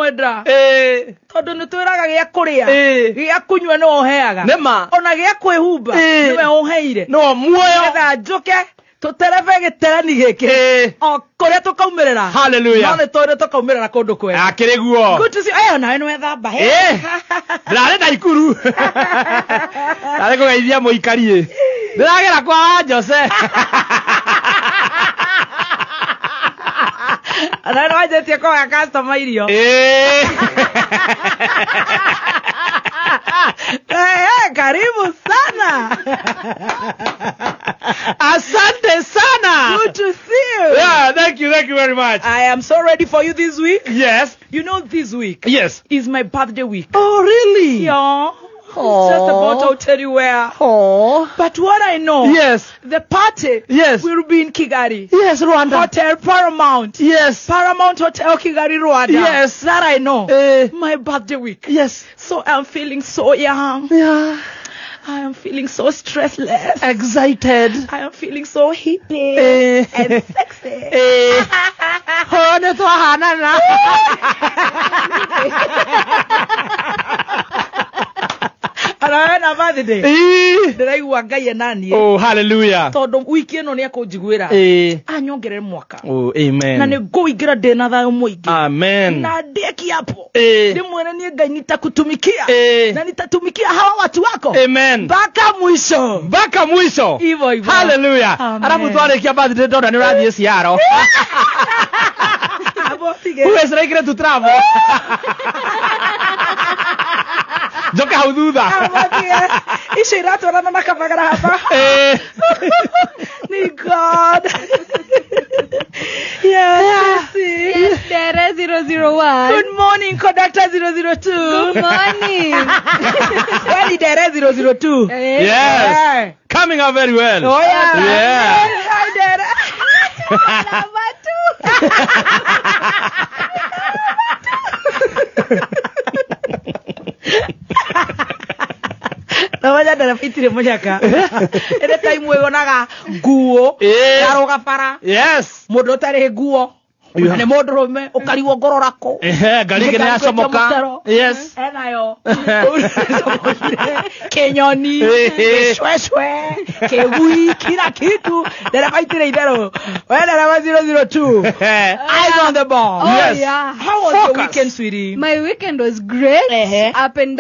Ndamwenda. Ĩĩ. Tondũ nĩ twĩraga gĩa kũrĩa, Ĩĩ. gĩa kũnyua nĩwe ũheaga. Nĩ ma. Ona gĩa kwĩhumba Ĩĩ. nĩwe ũheire. No muoyo. Nĩgetha njũke tũterebe gĩterani gĩkĩ Ĩĩ. o kũrĩa tũkaumĩrĩra. Hallelujah. No nĩ tũĩ nĩ tũkaumĩrĩra kũndũ kwega. Akĩrĩ guo. Good to see you. Eh, nawe nĩ wethamba. Ĩĩ. Ndĩrarĩ Naikuru. Ndarĩ kũgeithia mũikari. Ndĩragera kwa wa Jose. Nawe nĩ wanjĩtie kũhoya customer irio. Ĩĩ. Eh, eh, karibu sana. Asante sana. Good to see you. Yeah, thank you very much. I am so ready for you this week. Yes. You know, this week Yes. is my birthday week. Oh, really? Yeah. It's just about I'll tell you where. Oh. But what I know, Yes. the party Yes. will be in Kigali. Yes, Rwanda. Hotel Paramount. Yes. Paramount Hotel Kigali, Rwanda. Yes. That I know. Eh. My birthday week. Yes. So I'm feeling so young. Yeah. I am feeling so stressless. Excited. I am feeling so hippie Eh. and sexy. Eh. Oh, nĩ twahanana. Anawe na birthday. Ĩĩ. Ndĩraigua Ngai enaniĩ. Oh, hallelujah. Tondũ wiki ĩno nĩ ekũnjiguĩra. Eh. Anyongerere mwaka. Oh, amen. Na nĩ ngũingĩra ndĩ na thayũ mũingĩ. Amen. Na ndĩe kiapo. Eh. Ndĩmwĩre niĩ Ngai nitakutumikia. Eh. Na nitatumikia hawa watu wako. Amen. Mpaka mwisho. Mpaka mwisho. Hivyo hivyo. Hallelujah. Amen. Arabu twarĩkia birthday ndona nĩ ũrathiĩ Ciaro. Abo tige. Who is likely to travel? Njoke hau thutha. Abo tige. Icio iratwarana na kabagara hapa. Eh. Ni God. Yes, Sisi. Yes, Dere 001. Good morning, Conductor 002. Good morning. Well, Dere 002. Eh. Yes. Yeah. Coming up very well. Oh, yeah. Yeah. Hi, Dere. Lava tu. Namanya ndereba itirĩ mũnyaka. Ĩrĩ time wĩonaga nguo Eh. yarũga bara Yes. mũndũ ũtarĩ nguo Yeah. nĩ mũndũrũme ũkarigwo ngorora kũ. Ehe, ngari ĩngĩ nĩ yacomoka. Yes. Enayo kĩnyoni Eh. gĩcwecwe kĩgui kila kitu ndereba itirĩ itherũ we ndereba 002 eyes on the ball. Oh, Yes. yeah. How was your Focus. weekend, sweetie? My weekend was great. Ehe. Up and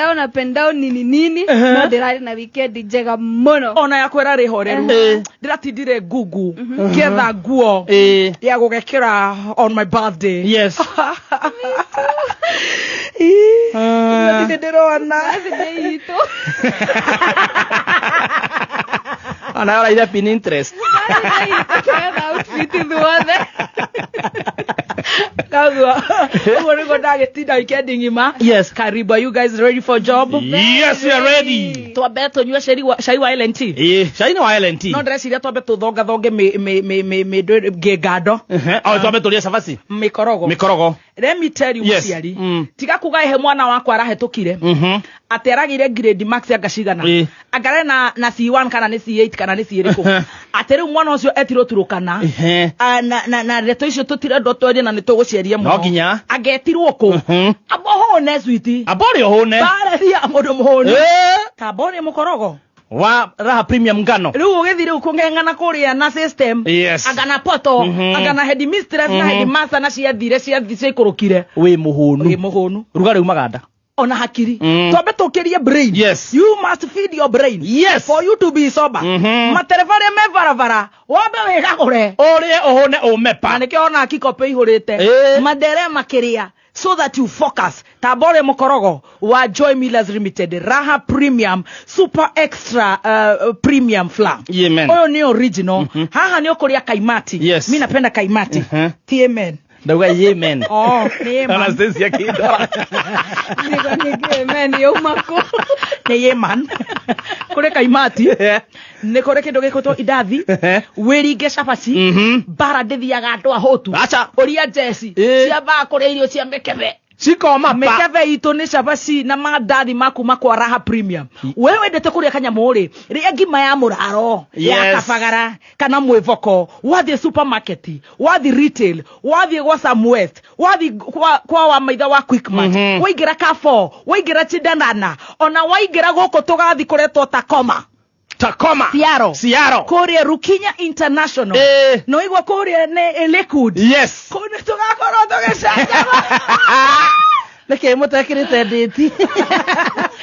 down, nini nini. No ndĩrarĩ na weekend njega mũno. Ona yakwa ĩrarĩ horeru. Eh. Ndĩratindire ngugu ngĩetha nguo Eh. ya gũgekĩra on my birthday. Yes. Ndirĩ ndĩrona. Birthday itũ. Ona ũraire pin interest. Birthday itũ twetha outfit ithuothe. Kaguo ũguo nĩguo ndagĩtinda weekend ng'ima. Yes. Karibu, are you guys ready for job? Yes, we are ready. Twambe tũnyue cai wa LNT. Eh, cai nĩ wa LNT. No ndĩreciria twambe tũthongathonge ngĩngando. Ehe. Oh, twambe tũrĩe cabaci. Mĩkorogo. Mĩkorogo. Let me tell you, Yes. mũciari, tiga kuga ihe mwana wakwa arahĩtũkire atĩ aragĩire grade max anga cigana, Ĩ. angare na C1 kana nĩ C8 kana nĩ C ĩrĩkũ, atĩ rĩu mwana ũcio etirwo Turukana. Ehe. Ah, na ndeto icio tũtirendwo twarie na nĩ tũgũciaria mũno. No nginya. Angetirwo kũ? Amba ũhũne, switi. Amba ũrĩa ũhũne. Barĩria mũndũ mũhũnu. Eh. Tamba ũrĩe mũkorogo. Wa Raha Premium ngano. Rĩu ũgĩthiĩ rĩu kũng'eng'ana kũrĩa na system, Yes. anga na poto, anga na headmistress na headmaster na ciathire ciathi ciaikũrũkire. Wĩ mũhũnu. Wĩ mũhũnu. Ruga rĩu maganda. Ona hakiri. Twambe tũkĩrie brain. Yes. You must feed your brain Yes. for you to be sober. Matereba arĩa me barabara wambe wĩgagũre. Ũrĩe ũhũne ũme pa. Na nĩkĩo ona kikope ihũrĩte Eh. mandere makĩria so that you focus. Tamba ũrĩe mũkorogo wa Joy Millers Limited Raha Premium Super Extra Premium Flour. Amen. Ũyũ nĩ original. Haha nĩ ũkũrĩa kaimati. Yes. Mi napenda kaimati. Ti amen. Ndauga amen. Oh, nĩ amen. Anastasia kĩndora. Nĩguo ningĩ amen yauma kũ? Nĩ amen. Kũrĩ kaimati nĩ kũrĩ kĩndũ gĩkwĩtwo indathi, wĩringe cabaci. Mbara ndĩthiaga andũ ahũtu. Aca. Ũria njeci Eh. ciambaga kũrĩa irio cia mĩkebe. Cikoma pa. Mĩkebe itũ nĩ cabaci na mandathi maku makwa Raha Premium. We wendete kũrĩa kanyamũ rĩ, rĩa ngima ya mũraro, ya kabagara kana mwĩvoko, wathiĩ supermarket, wathiĩ retail, wathiĩ gwa Sam West, wathiĩ kwa wa maitha wa Quickmart, waingĩra Carrefour, waingĩra Chindanana, ona waingĩra gũkũ tũgathiĩ kũretwo Tacoma. Tacoma. Seattle. Seattle. Kũrĩa Rukinya International. No igua kũrĩa nĩ Lakewood. Yes. Kũu nĩ tũgakorwo tũgĩcanjama. Nĩkĩ mũtekĩrĩte ndĩti?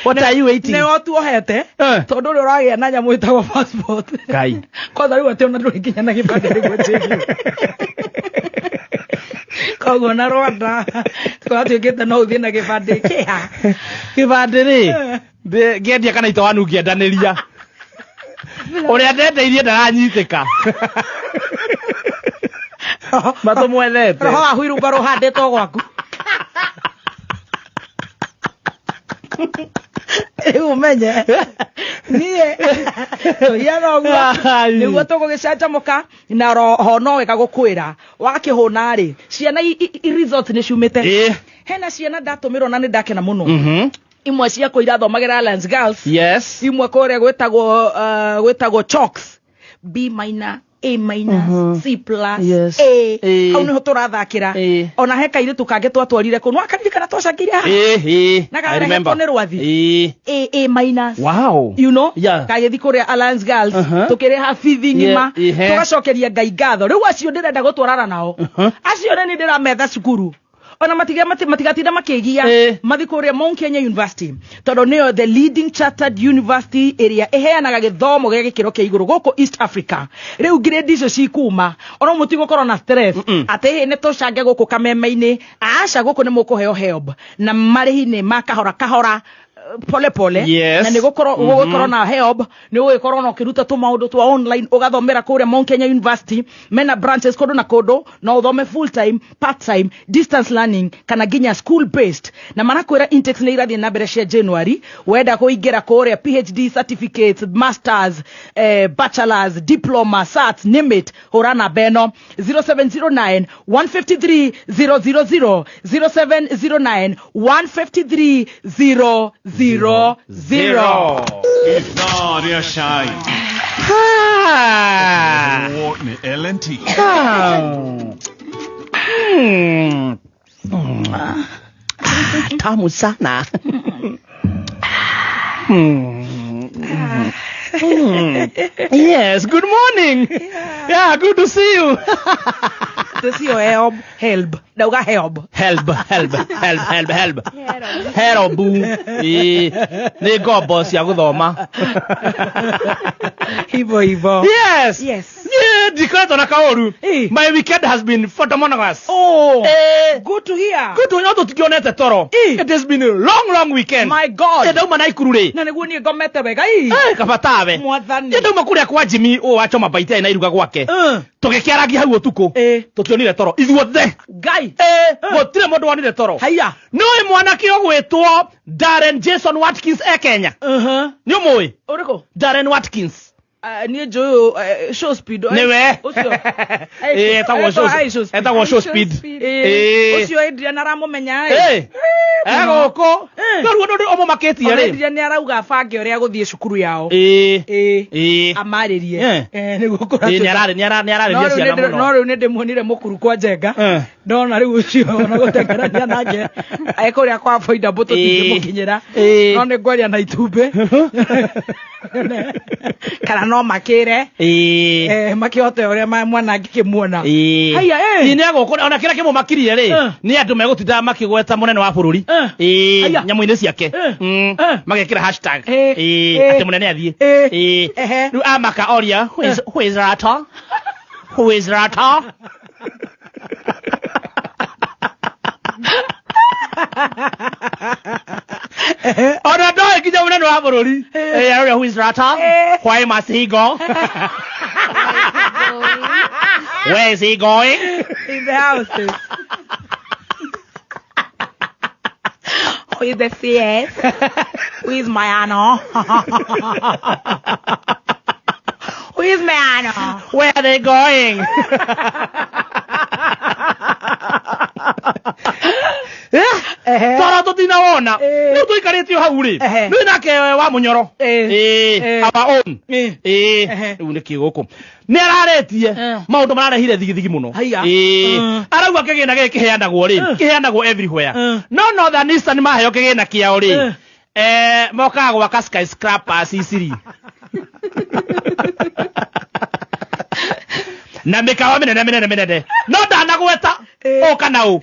What are you waiting? Nĩo tuohete tondũ ũrĩa ũragĩa na nyamũ ĩtagwo passport. Ngai. Kwanza rĩu atĩ ona ndũrĩ nginya na gĩbandĩ nĩguo change. Koguo na Rwanda twatuĩkĩte no ũthiĩ na gĩbandĩ kĩha. Gĩbandĩ rĩ, ngĩendia kana itawanu ngĩendanĩria. Ũrĩa ndendeirie ndaranyitĩka. Matũmwethete. Roho wa huirumba rũhandĩtwo gwaku. Rĩu ũmenye niĩ tũhiana ũguo nĩguo tũgũgĩcanjamũka na roho no wega gũkwĩra wakĩhũna rĩ ciana results nĩ ciumĩte. Hena ciana ndatũmĩrwo na nĩ ndakena mũno. Imwe ciakwa irathomagĩra Alliance Girls. Yes. Imwe kũrĩa gwĩtagwo Chalks. B minor, A minus, C plus, yes. A. Hau niho tũrathakĩra. Ona he kairĩtu kangĩ twatwarire kũu. Nĩwakaririkana twacangire haha? Na karehetwo nĩ rwathi. A, A minus. Wow. You know? Yeah. Kagĩthiĩ kũrĩa Alliance Girls. Tũkĩrĩha bithi ng'ima. Tũgacokeria Ngai ngatho. Rĩu acio ndĩrenda gũtwarana nao. Acio nĩ ndĩrametha cukuru. Ona matigatinda makĩgia mathi kũrĩa Mount Kenya University tondũ nĩyo the leading chartered university ĩrĩa ĩheanaga gĩthomo gĩa gĩkĩro kĩa igũrũ gũkũ East Africa. Rĩu grade icio cikuma ona mũtigũkorwo na stress atĩ hĩ nĩ tũcange gũkũ kameme-inĩ. Aca, gũkũ nĩ mũkũheo help na marĩhi-inĩ ma kahora kahora, pole pole. Yes. Na nĩ gũgũkorwo na help, nĩ ũgũgĩkorwo na ũkĩruta tũmaũndũ twa online ũgathomera kũrĩa Mount Kenya University. Mena branches kũndũ na kũndũ, no ũthome full time, part time, distance learning kana nginya school based. Na marakwĩra intakes nĩ irathiĩ na mbere cia January. Wenda kũingĩra kũrĩa PhD certificates, masters, bachelors, diploma, certs, name it, hũra namba ĩno 0709 153 000, 0709 153 000. Ithaa rĩa cai. Nĩ L&T. Tamu sana. Yes, good morning. Yeah, good to see you. To see you, help, help. Ndauga help. Help, help, help, help, help. Herobu. Nĩ ngombo cia gũthoma. Hivo hivo. Yes. Yes. Yeah, ndikoretwo na kaũru. My weekend has been photomonogamous. Oh. Good to hear. Good to hear. Tũtikionete toro. It has been a long, long weekend. My God. Ndauma Naikuru rĩ. Na nĩguo niĩ ngomete wega. Kabatawe. Mwathani. Ndauma kũrĩa kwa Jimmy ũũ wa choma baita na iruga gwake. Tũgĩkĩaragia hau ũtukũ. Tũtionire toro ithuothe. Ngai. Gũtirĩ mũndũ wonire toro. Haiya. Nĩũĩ mwanake ũgwĩtwo Darren Jason Watkins e Kenya? Nĩ ũmũĩ? Ũrĩkũ? Darren Watkins. Niĩ njũĩ show speed. Nĩwe. Ũcio. Etagwo show speed. Ũcio Adrian aramũmenya. Egũkũ. No rĩu ũndũ ũmũmakĩtie rĩ. Adrian nĩ arauga abange ũrĩa gũthiĩ cukuru yao. Amarĩrie. Nĩguo kũratuĩka. Nĩ ararĩria ciana mũno. No rĩu nĩ ndĩmuonire mũkuru kwa Njenga. Ndona rĩu ũcio ona gũtengerania nake. Ekũrĩa kwa Boida mbũtũ tũtingĩmũkinyĩra. No nĩ ngwaria na itumbĩ. Kana no makĩre. Makĩhote ũrĩa mwana angĩkĩmuona. Haiya. Nĩ egũkũ ona kĩrĩa kĩmũmakirie rĩ nĩ andũ megũtinda makĩgweta mũnene wa bũrũri. Nyamũ-inĩ ciake. Magekĩra hashtag. Atĩ mũnene athiĩ. Rĩu amaka oria who is Rata? Who is Rata? Ona ndoĩ nginya mũnene wa bũrũri. Aroria who is Rata? Why must he go? Where is he going? In the house. Who is the CS? Who is Mayano? Who is Mayano? Where are they going? Toro tũtinawona. Rĩu tũikarĩtio hau rĩ. Rĩu nake wa Mũnyoro. Our own. Rĩu nĩkĩ gũkũ? Nĩ ararĩtie maũndũ mararehire thigithigi mũno. Arauga kĩgĩna gĩkĩ kĩheanagwo rĩ, kĩheanagwo everywhere. No Northern Eastern maheo kĩgĩna kĩao rĩ, mokaga gwaka skyscrapers Isiri. Na mĩkawa mĩnene mĩnene mĩnene. No ndanagweta o kana ũ.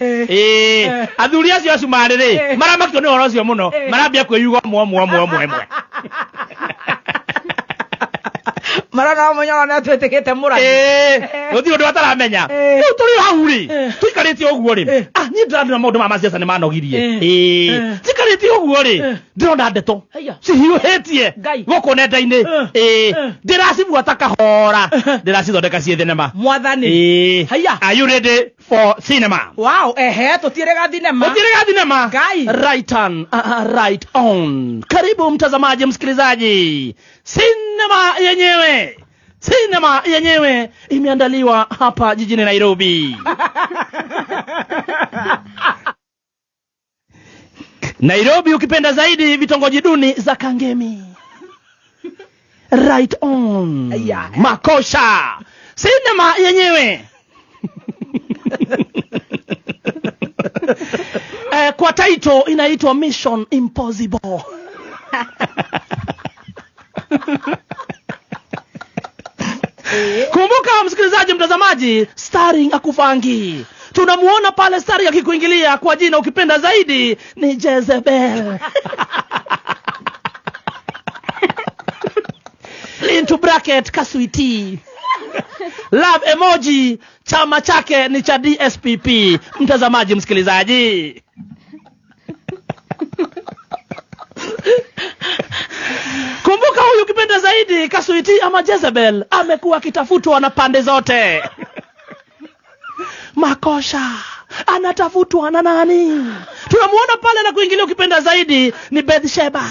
Athuri acio acumarĩ rĩ, maramakio nĩ ũhoro ũcio mũno, marambia kwĩyuga mwe mwe mwe mwe mwe. Marona Mũnyoro nĩ atwĩtĩkĩte mũrathi. Gũtirĩ ũndũ ataramenya. Rĩu tũrĩ hau rĩ, tũikarĩte ũguo rĩ. Niĩ ndĩrandĩra maũndũ ma maciaca nĩ manogirie. Njikarĩte ũguo rĩ, ndĩrona ndeto cihiũhĩtie gũkũ nenda-inĩ. Ndĩracibuata kahora, ndĩracithondeka ciĩ thenema. Mwathani. Haya. Are you ready for cinema? Wow, tũtirĩga thinema. Tũtirĩga thinema. Ngai. Right on, right on. Karibu mtazamaji, msikilizaji. Sinema yenyewe. Sinema yenyewe imeandaliwa hapa jijini Nairobi. Nairobi ukipenda zaidi vitongoji duni za Kangemi. Right on. Yeah. Makosha. Sinema yenyewe. Kwa title inaitwa Mission Impossible. Kumbuka msikilizaji, mtazamaji, starring Akufangi. Tunamuona pale starring akikuingilia kwa jina ukipenda zaidi ni Jezebel. Into bracket Kaswiti. Love emoji, chama chake ni cha DSPP. Mtazamaji, msikilizaji. Kumbuka huyu ukipenda zaidi Kaswiti ama Jezebel amekuwa akitafutwa na pande zote. Makosha anatafutwa na nani? Tunamuona pale na kuingilia ukipenda zaidi ni Bathsheba.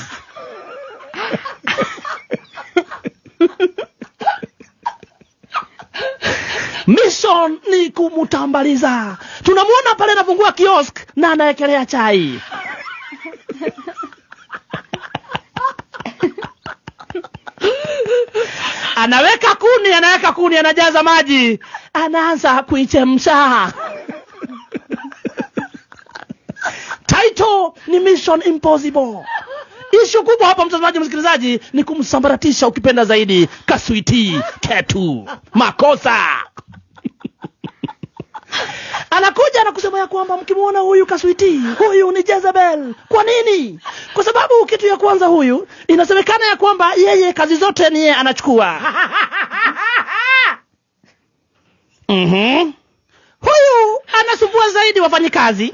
Mission ni kumutambaliza. Tunamuona pale anafungua kiosk na anaekelea chai. Anaweka kuni, anajaza maji, anaanza kuichemsha. Title ni Mission Impossible. Issue kubwa hapa mtazamaji, msikilizaji, ni kumsambaratisha ukipenda zaidi Kaswiti Ketu. Makosa. Anakuja na kusema ya kwamba mkimuona huyu Kaswiti, huyu ni Jezebel. Kwa nini? Kwa sababu kitu ya kwanza huyu inasemekana ya kwamba yeye kazi zote ni yeye anachukua. Huyu anasumbua zaidi wafanyikazi.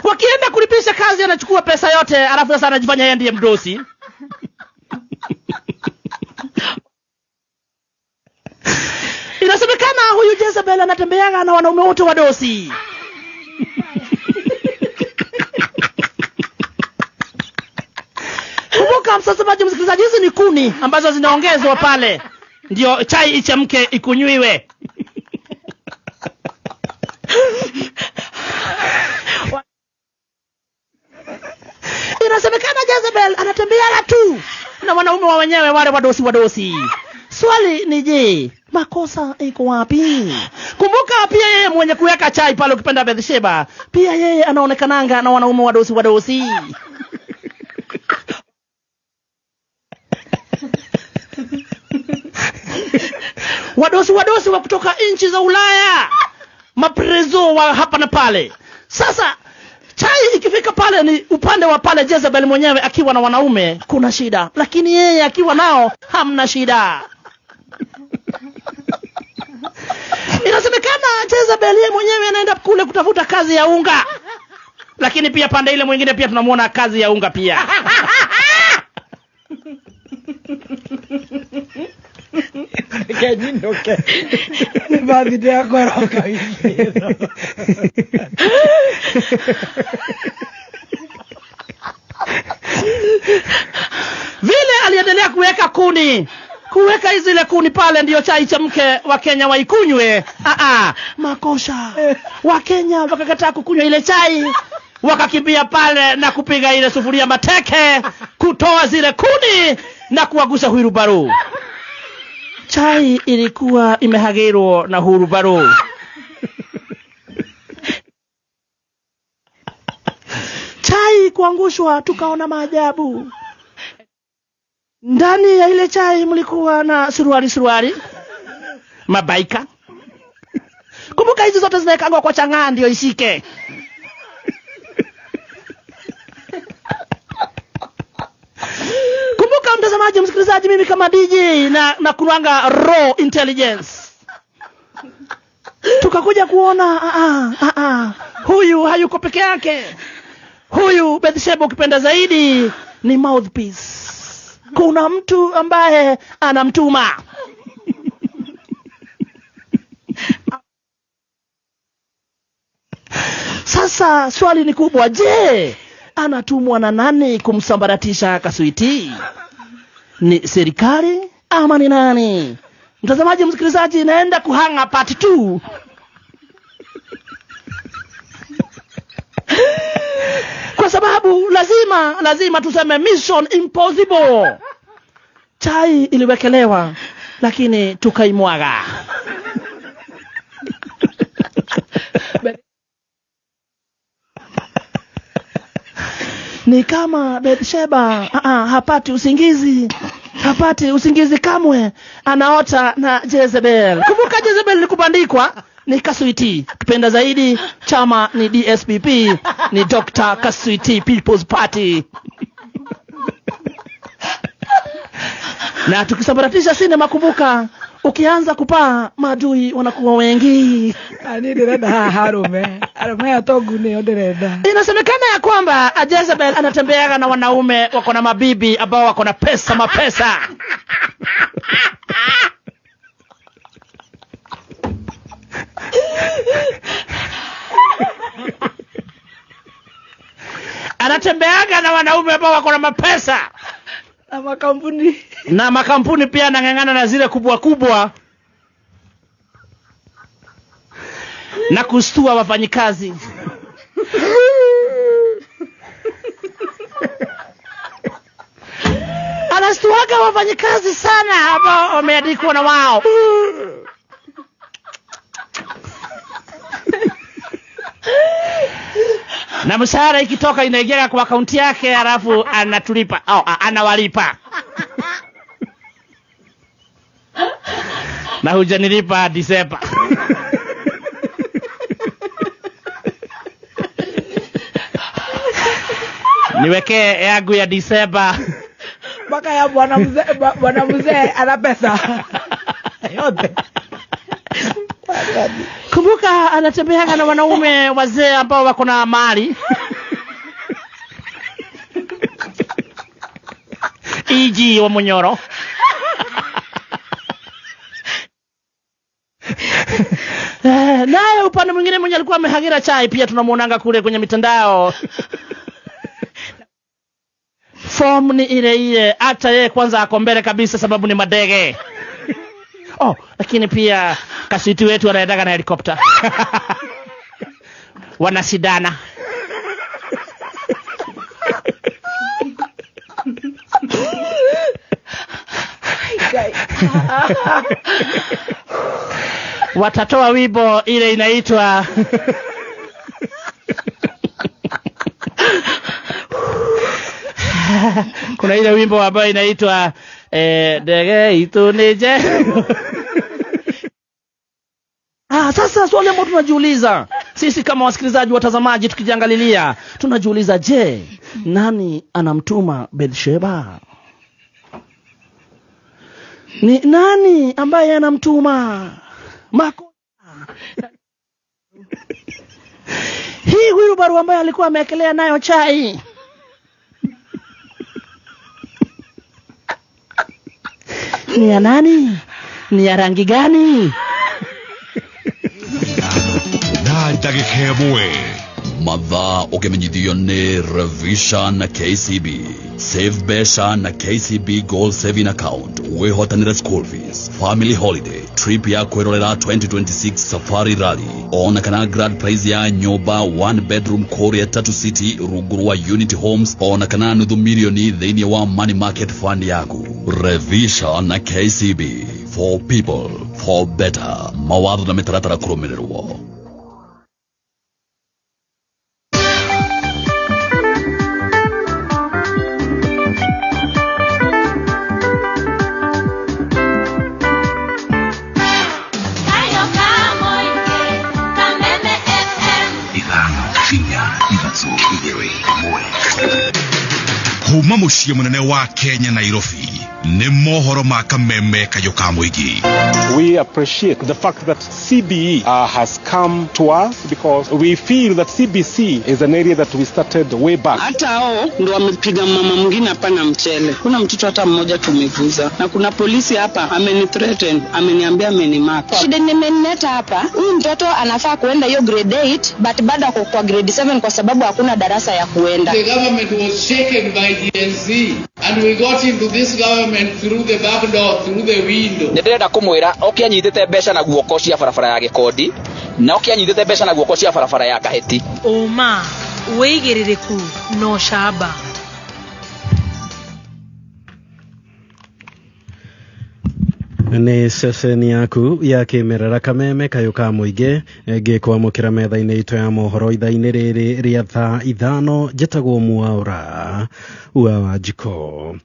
Wakienda kulipisha kazi anachukua pesa yote, alafu sasa anajifanya yeye ndiye mdosi. Inasemekana huyu Jezebel anatembeaga na wanaume wote wadosi. Kumbuka mtazamaji, msikilizaji, hizi ni kuni ambazo zinaongezwa pale ndio chai ichemke ikunywiwe. Inasemekana Jezebel anatembeaga tu na wanaume wa wenyewe wale wadosi wadosi. Swali ni je, makosa iko wapi? Kumbuka pia yeye mwenye kuweka chai pale ukipenda Bathsheba, pia yeye anaonekananga na wanaume wadosi wadosi. Wadosi wadosi wa kutoka nchi za Ulaya, maprezo wa hapa na pale. Sasa chai ikifika pale ni upande wa pale Jezebel mwenyewe akiwa na wanaume kuna shida, lakini yeye akiwa nao hamna shida. Inasemekana Jezebel yeye mwenyewe anaenda kule kutafuta kazi ya unga, lakini pia pande ile mwingine pia tunamuona kazi ya unga pia. Kenyinoke. Ni bathi yakwa roka wiki. Vile aliendelea kuweka kuni Kuweka zile kuni pale ndio chai chemke Wakenya waikunywe. Makosha. Wakenya wakakataa kukunywa ile chai. Wakakimbia pale na kupiga ile sufuria mateke, kutoa zile kuni na kuwagusa huirubaru. Chai ilikuwa imehagirwa na hurubaru. Chai kuangushwa, tukaona maajabu. Ndani ya ile chai mlikuwa na suruali, mabaika. Kumbuka hizi zote zinaekangwa kwa chang'aa ndio ishike. Kumbuka mtazamaji, msikilizaji, mimi kama DJ na kuanga raw intelligence. Tukakuja kuona huyu hayuko peke yake. Huyu Bethsheba ukipenda zaidi ni mouthpiece. Kuna mtu ambaye anamtuma. Sasa swali ni kubwa, je, anatumwa na nani kumsambaratisha Kasuiti? Ni serikali ama ni nani? Mtazamaji, msikilizaji, naenda kuhanga part 2. Kwa sababu lazima tuseme mission impossible. Chai iliwekelewa lakini tukaimwaga. Ni kama Bethsheba hapati usingizi. Hapati usingizi kamwe. Anaota na Jezebel. Kumbuka Jezebel ni kubandikwa, ni Kasuiti. Kipenda zaidi chama ni DSPP, ni Dr. Kasuiti People's Party. Na tukisambaratisha sinema, kumbuka ukianza kupaa maadui wanakuwa wengi. Ani ndirenda haha arume. Arume atongu nio ndirenda. Inasemekana ya kwamba Jezebel anatembeaga na wanaume wako na mabibi ambao wako na pesa mapesa. Anatembeaga na wanaume ambao wako na mapesa na makampuni. Na makampuni pia anang'ang'ana na zile kubwa kubwa na kustua wafanyikazi. Anastuaga wafanyikazi sana ambao wameandikwa na wao. Na mshahara ikitoka inaingia kwa akaunti yake, alafu anatulipa au anawalipa. Na hujanilipa Disemba. Niwekee yangu ya Disemba. Mpaka ya bwana mzee, bwana mzee ana pesa yote. Kumbuka anatembea na wanaume wazee ambao wako na mali. Iji wa Munyoro. Naye upande mwingine mwenye alikuwa amehagira chai pia tunamuonanga kule kwenye mitandao. Form ni ile ile, hata yeye kwanza ako mbele kabisa sababu ni madege. Oh, lakini pia Kasuiti wetu anaendaga na helikopta. Wanasidana. Watatoa wimbo ile inaitwa kuna ile wimbo ambayo inaitwa dege ituneje. Sasa swali ambalo tunajiuliza sisi kama wasikilizaji, watazamaji, tukijiangalilia tunajiuliza, je, nani anamtuma Bethsheba? Ni nani ambaye anamtuma? Mako. Hii wheelbarrow ambayo alikuwa ameekelea nayo chai ni ya nani? Ni ya rangi gani? Na ndagĩka ĩmwe Mathaa ũkĩmenyithio nĩ Revisha na KCB. Save mbeca na KCB Goal Saving Account. Wĩhotanĩre school fees, family holiday, trip ya kwĩrorera 2026 Safari Rally, ona kana grand prize ya nyũmba one bedroom kũrĩa Tatu City rungu rwa Unity Homes, ona kana nuthu milioni thĩinĩ wa money market fund yaku. Revisha na KCB, for people, for better. Mawatho na mĩtaratara kũrũmĩrĩrwo. Kuma muciĩ mũnene wa Kenya Nairobi nĩ mohoro ma kameme kayũ ka mũingĩ. We appreciate the fact that CBE has come to us because we feel that CBC is an area that we started way back. Hata hao ndo wamepiga mama mwingine hapa na mchele. Kuna mtoto hata mmoja tumevuza. Na kuna polisi hapa amenithreaten, ameniambia amenimaka. Shida nimenileta hapa, huyu mtoto anafaa kuenda hiyo grade 8 but bado ako kwa grade 7 kwa sababu hakuna darasa ya kuenda. The government was shaken by Gen Z and we got into this government through the back door, through the window. Ndirenda kumwira oke anyitite mbeca na guoko cia barabara ya Gikondi na oke anyitite mbeca na guoko cia barabara ya Kaheti. Uma wigiririku no shaba. Nĩ ceceni yaku ya kĩmerera kameme kayũ ka mũingĩ ngĩkwamũkĩra metha-inĩ itũ ya mohoro ithaa-inĩ rĩrĩ rĩa thaa 5. Njĩtagwo Mwaura wa Wanjikũ.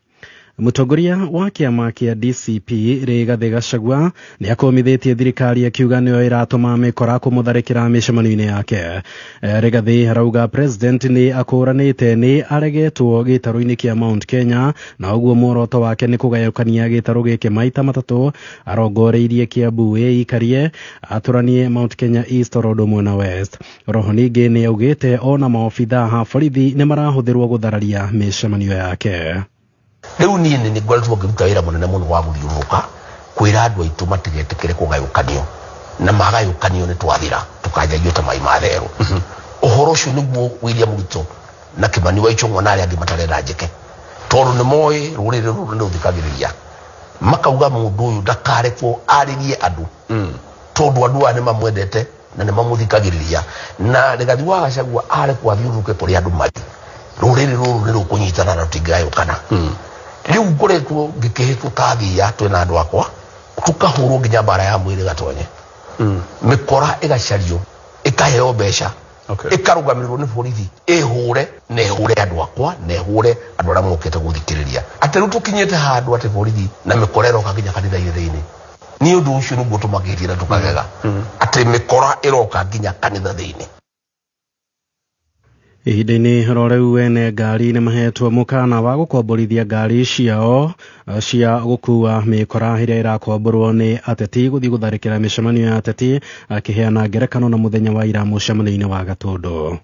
Mũtongoria wa kĩama kĩa DCP Rigathĩ Gachagua nĩ akomithĩtie thirikari akiuga nĩyo ĩratũma mĩkora kũmũtharĩkĩra mĩcemanio-inĩ yake. Rigathĩ arauga president nĩ akũranĩte nĩ aregetwo gĩtarũ-inĩ kĩa Mount Kenya na ũguo muoroto wake nĩ kũgayũkania gĩtarũ gĩkĩ maita matatũ. Arongoreirie Kiambu ĩikarie atũranie Mount Kenya East oro ũndũ ũmwe na West. Roho ningĩ nĩ augĩte ona maobithaa ha borithi nĩ marahũthĩrwo gũthararia mĩcemanio yake. Rĩu niĩ nĩ ngoretwo ngĩruta wĩra mũnene mũno wa gũthiũrũrũka kwĩra andũ aitũ matigetĩkĩre kũgayũkanio na magayũkanio nĩ twathira tũkanjagio ta mai ma therũ. Ũhoro ũcio nĩguo William Ruto na Kimani wa Ichung'wa na arĩa angĩ matarenda njĩke tondũ nĩ moĩ rũrĩrĩ rũrũ nĩ rũthikagĩrĩria makauga mũndũ ũyũ ndakarekwo arĩrie andũ tondũ andũ aya nĩ mamwendete na nĩ mamũthikagĩrĩria na Rigathi wa Gachagua arekwo athiũrũrũke kũrĩa andũ marĩ rũrĩrĩ rũrũ nĩ rũkũnyitana na rũtingĩgayũkana. Rĩu ngoretwo ngĩkĩhĩtwo ta thia twĩna andũ akwa tũkahũrwo nginya mbara ya mwĩrĩ gatonye mĩkora ĩgacario ĩkaheo mbeca ĩkarũgamĩrĩrwo nĩ borithi ĩhũre na ĩhũre andũ akwa na ĩhũre andũ arĩa mokĩte gũthikĩrĩria atĩ rĩu tũkinyĩte handũ atĩ borithi na mĩkora ĩroka nginya kanitha-inĩ thĩinĩ. Nĩ ũndũ ũcio nĩguo tũmakĩtie na tũkagega atĩ mĩkora ĩroka nginya kanitha thĩinĩ. Ihinda-inĩ oro rĩu ene ngari nĩ mahetwo mũkana wa gũkomborithia ngari ciao cia gũkua mĩkora ĩrĩa ĩrakomborwo nĩ ateti gũthiĩ gũtharĩkĩra mĩcemanio ya ateti, akĩheana ngerekano na mũthenya wa ira mũcemanio-inĩ wa Gatũndũ.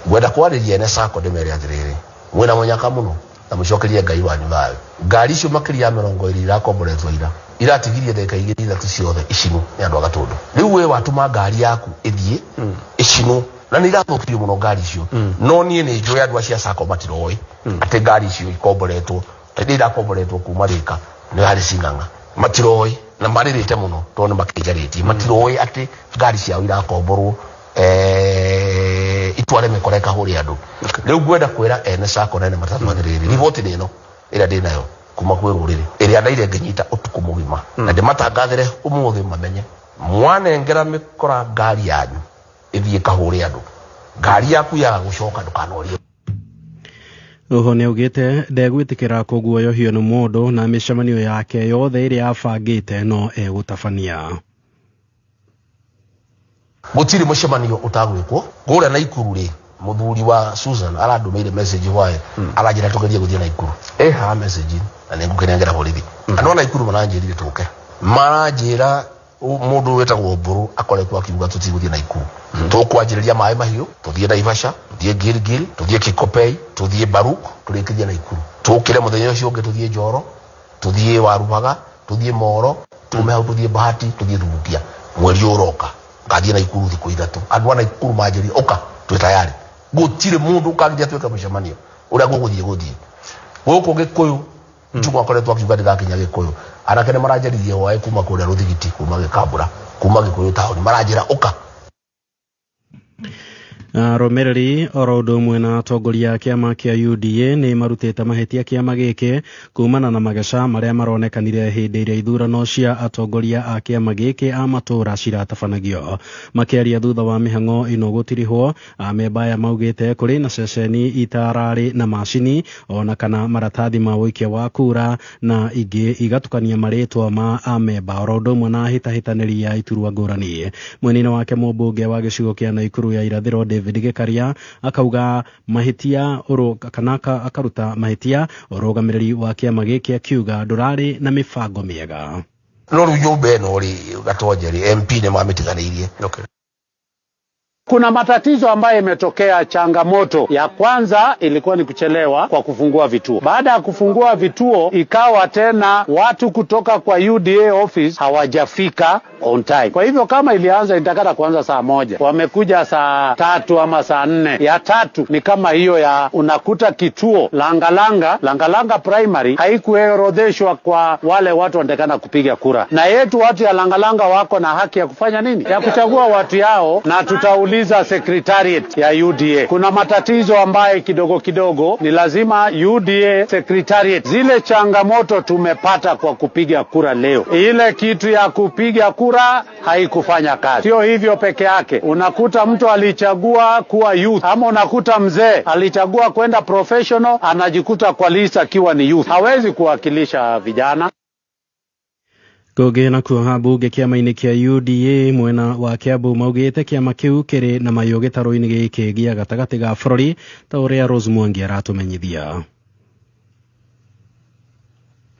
Ngwenda kwarĩria ene sacco ndĩmere atĩrĩrĩ, mwĩna mũnyaka mũno na mũcokerie Ngai wanyu thayũ. Ngari icio makĩria ya 20 irakomboretwo ira iratigirie ndagĩka 2 3 ciothe icinwo nĩ andũ a Gatũndũ. Rĩu we watũma ngari yaku ĩthiĩ ĩcinwo na nĩ irathũkirio mũno ngari icio no niĩ nĩ njũĩ andũ acio a sacco matiroĩ atĩ ngari icio ikomboretwo nĩ irakomboretwo kuma Thika nĩ harĩ Cing'ang'a matiroĩ na marĩrĩte mũno tondũ nĩ makĩnjarĩtie matiroĩ atĩ ngari ciao irakomborwo itware mĩkora ĩkahũre andũ. Rĩu ngwenda kwĩra ene sacco na ene matatũ atĩrĩrĩ, riboti nĩ ĩno ĩrĩa ndĩnayo kuma kwĩ rũrĩrĩ ĩrĩa ndaire ngĩnyita ũtukũ mũgima na ndĩmatangathĩre ũmũthĩ mamenye mwanengera mĩkora ngari yanyu ĩthiĩ kahũre andũ ngari yaku yaga gũcoka ndũkanorie. Oho nĩ augĩte ndegwĩtĩkĩra kũguoyohio nĩ mũndũ na mĩcemanio yake yothe ĩrĩa abangĩte no egũtabania. Gũtirĩ mũcemanio ũtagwĩkwo kũrĩa Naikuru rĩ mũthuri wa Susan arandũmĩire message hwaĩ aranjĩra tũgerie gũthiĩ Naikuru ĩ haha message na nĩngũkĩnengera borithi. Andũ a Naikuru maranjĩrire tũke maranjĩra mũndũ wĩtagwo Mbũrũ akoretwo akiuga tũtigũthiĩ Naikuru tũkwanjĩrĩria maĩ mahiũ tũthiĩ Naivasha tũthiĩ Gilgil tũthiĩ Kikopey tũthiĩ Baruk tũrĩkĩrie Naikuru tũkĩre mũthenya ũcio ũngĩ tũthiĩ Njoro tũthiĩ Warubaga tũthiĩ Moro tume hau tũthiĩ Bahati tũthiĩ Thubukia mweri ũroka ngathiĩ Naikuru thikũ 3 andũ a Naikuru manjĩrire ũka Twĩ tayari. Gũtirĩ mũndũ ũkangiria twĩke mũcemanio ũrĩa gũgũthiĩ gũthiĩ. Gũkũ Gĩkũyũ Njũgũ akoretwo akiuga ndĩgakinya Gĩkũyũ. Anake nĩ maranjaririe hwaĩ kuma kũrĩa Rũthigiti, kuma Gĩkambũra, kuma Gĩkũyũ taũni, maranjĩra ũka. Arũmĩrĩri oro ũndũ ũmwe na atongoria a kĩama kĩa UDA nĩ marutĩte mahĩtia kĩama gĩkĩ kumana na mageca marĩa maronekanire hĩndĩ ĩrĩa ithurano cia atongoria a kĩama gĩkĩ a matũũra ciratabanagio. Makĩaria thutha wa mĩhang'o ĩno gũtirihwo, amemba aya maugĩte kũrĩ na ceceni itararĩ na macini ona kana maratathi ma ũikia wa kura na ingĩ igatukania marĩtwa ma amemba oro ũndũ ũmwe na hĩtahĩtanĩri ya iturwa ngũrani. Mwena-inĩ wake mũmbunge wa gĩcigo kĩa Naikuru ya irathĩro David Gĩkaria akauga mahĩtia kana akaruta mahĩtia ũrũgamĩrĩri wa kĩama gĩkĩ akiuga ndũrarĩ na mĩbango mĩega. No rĩu nyũmba ĩno rĩ Gatonje rĩ MP nĩ mamĩtiganĩirie. Okay. Kuna matatizo ambayo imetokea. Changamoto ya kwanza ilikuwa ni kuchelewa kwa kufungua vituo. Baada ya kufungua vituo, ikawa tena watu kutoka kwa UDA office hawajafika on time. Kwa hivyo kama ilianza itakata kuanza saa 1, wamekuja saa 3 ama saa 4. Ya tatu ni kama hiyo ya unakuta kituo Langalanga Primary haikuorodheshwa kwa wale watu wanatakana kupiga kura. Na yetu watu ya Langalanga wako na haki ya kufanya nini? Ya kuchagua watu yao, na tutauliza secretariat ya UDA. Kuna matatizo ambaye kidogo kidogo ni lazima UDA secretariat. Zile changamoto tumepata kwa kupiga kura leo, ile kitu ya kupiga kura haikufanya kazi. Sio hivyo peke yake, unakuta mtu alichagua kuwa youth, ama unakuta mzee alichagua kwenda professional, anajikuta kwa list akiwa ni youth, hawezi kuwakilisha vijana. Kũngĩ nakuo ambunge kĩama-inĩ kĩa UDA mwena wa Kiambu maugĩte kĩama kĩu kĩrĩ na mayũ gĩtarũ-inĩ gĩkĩ gĩa gatagatĩ ga bũrũri ta ũrĩa Rose Mwangi aratũmenyithia.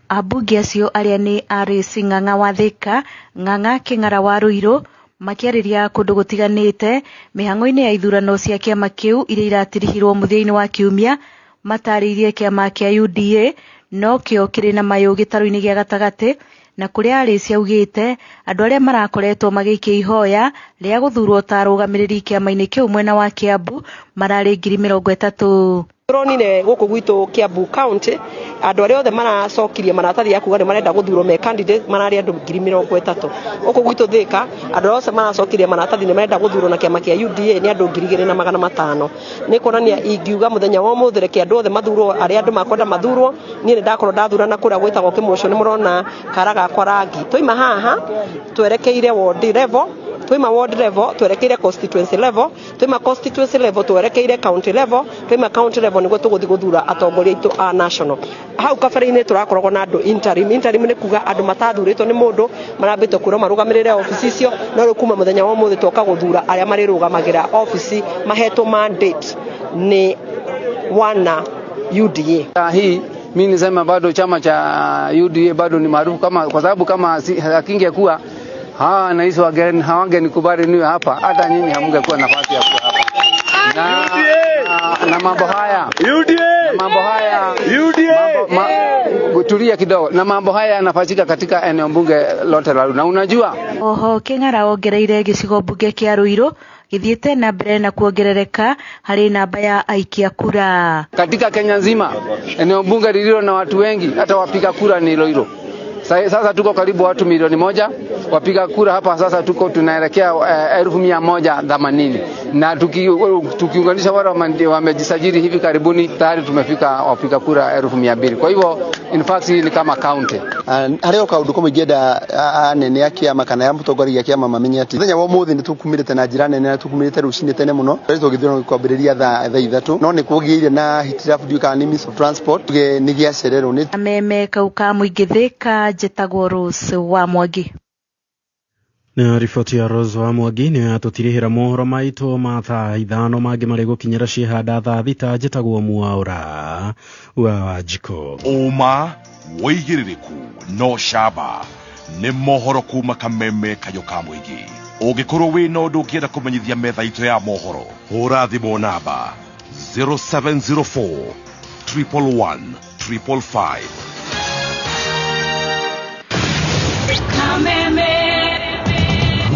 Ambunge acio arĩa nĩ RC Ng'ang'a wa Thika, Ng'ang'a Kĩng'ara wa Ruiru makĩarĩria kũndũ gũtiganĩte mĩhang'o-inĩ ya ithurano cia kĩama kĩu iria iratirihirwo mũthia-inĩ wa kiumia matarĩirie kĩama kĩa UDA no kĩo kĩrĩ na mayũ gĩtarũ-inĩ gĩa gatagatĩ na kũrĩa Arĩci augĩte andũ arĩa marakoretwo magĩikia ihoya rĩa gũthurwo ta arũgamĩrĩri kĩama-inĩ kĩu mwena wa Kiambu mararĩ 30,000. Turonire gũkũ gwitũ Kiambu County andũ arĩa othe maracokirie maratathi ya kuga nĩ marenda gũthurwo me candidate mararĩ andũ 30,000. Gũkũ gwitũ Thika andũ othe maracokirie maratathi nĩ marenda gũthurwo na kĩama kĩa UDA nĩ andũ 2,500. Nĩ kuonania ingiuga mũthenya wa ũmũthĩ reke andũ othe mathurwo arĩa andũ makwenda mathurwo. Niĩ nĩ ndakorwo ndathurana kũrĩa gwĩtagwo Kĩmũcũ, nĩ mũrona kara gakwa rangi. Twaima haha twerekeire ward level, twaima ward level twerekeire constituency level, twaima constituency level twerekeire county level, twaima county level niguo tũgũthiĩ gũthura atongoria aitũ a national. Hau kabere-inĩ tũrakoragwo na andũ interim. Interim nĩ kuga andũ matathurĩtwo nĩ mũndũ marambĩtwo kwĩrwo marũgamĩrĩre ofici icio, no rĩu kuma mũthenya wa ũmũthĩ twoka gũthura arĩa marĩrũgamagĩra ofici mahetwo mandate nĩ wana UDA. Hii mimi nisema bado chama cha UDA bado ni maarufu, kama kwa sababu kama hakingekuwa hawa wananchi wageni hawangenikubali niwe hapa, hata nyinyi hamngekuwa nafasi ya kuwa hapa. Na mambo haya UDA, mambo haya UDA, tulia kidogo, na mambo haya yanafanyika katika eneo bunge lote la. Na unajua oho Kĩng'ara ongereire gĩcigo bunge kĩa Ruiru gĩthiĩte na mbere na kuongerereka harĩ namba ya aikia kura katika Kenya nzima. Eneo bunge lililo na watu wengi hata wapiga kura ni Ruiru. Sasa tuko karibu watu 1,000,000 wapiga kura hapa. Sasa tuko tunaelekea 180,000, na tukiunganisha wale wamejisajili hivi karibuni tayari tumefika wapiga kura 200,000. Kwa hivyo in fact ni kama county harĩ o kaũndũ kamwe ingĩenda anene a kĩama kana ya mũtongoria kĩama mamenye atĩ mũthenya wa ũmũthĩ nĩ tũkumĩrĩte na njĩra nene na tũkumĩrĩte rũcinĩ tene mũno. Tũkoretwo gĩthurano kwambĩrĩria thaa 3 no nĩ kũgĩire na hitilafu ndiũĩ kana nĩ means of transport tuge nĩ gĩacererwo nĩ Kameme kau ka mũingĩ Thika. Njĩtagwo Rose wa Mwangi. Na riboti ya Rose wa Mwangi nĩyo yatũtirihĩra mohoro maitũ ma thaa 5 mangĩ marĩ gũkinyĩra ciĩhanda thaa 6. Njĩtagwo Mwaũra wa Wanjikũ. Ũma wĩigĩrĩrĩku no camba nĩ mohoro kuma Kameme kayũ ka mũingĩ. Ũngĩkorwo wĩna ũndũ ũngĩenda kũmenyithia metha itũ ya mohoro, hũra thimũ namba 0704 111 555.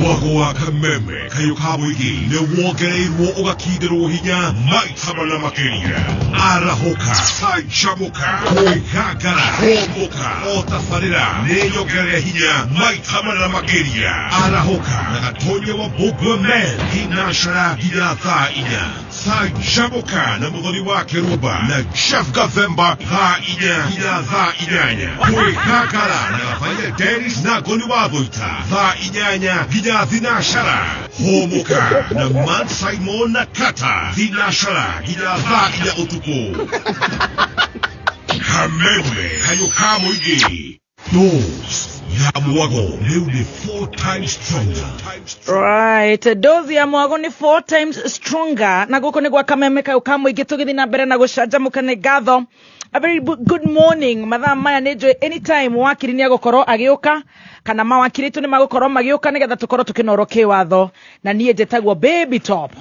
Mwago wa kameme kayo ka mũingĩ nĩ wongereirwo ũgakindĩrwo hinya maita mana makĩria. Arahũka, canjamũka, kwĩgangara, hũmũka, o tabarĩra nĩ nyongerere hinya maita mana makĩria. Arahũka na Gatonya wa Mbũmbua Men thinashara nginya thaa 4. Canjamũka na Mũthoni wa Kĩrumba na Jeff Gathemba thaa 4 nginya thaa 8. Kwĩgangara na Gabaia Dennis na Ngoni wa Thũita thaa 8 nginya thinashara. Hũmũka na Man Simon na Kata thinashara nginya thaa 4 ũtukũ. Kameme kayo ka mũingĩ. Dose ya mwago rĩu nĩ 4 times stronger. Right, dozi ya mwago ni 4 times stronger. Na gũkũ nĩ gwa kameme kayo ka mũingĩ tũgĩthiĩ na mbere na gũcanjamũka nĩ ngatho. A very good morning. Mathaa maya nĩ njũĩ anytime wakiri nĩ agũkorwo agĩũka kana mawakiri aitũ nĩ magũkorwo magĩũka nĩgetha tũkorwo tũkĩnorwo kĩwatho. Na niĩ njĩtagwo Baby Top.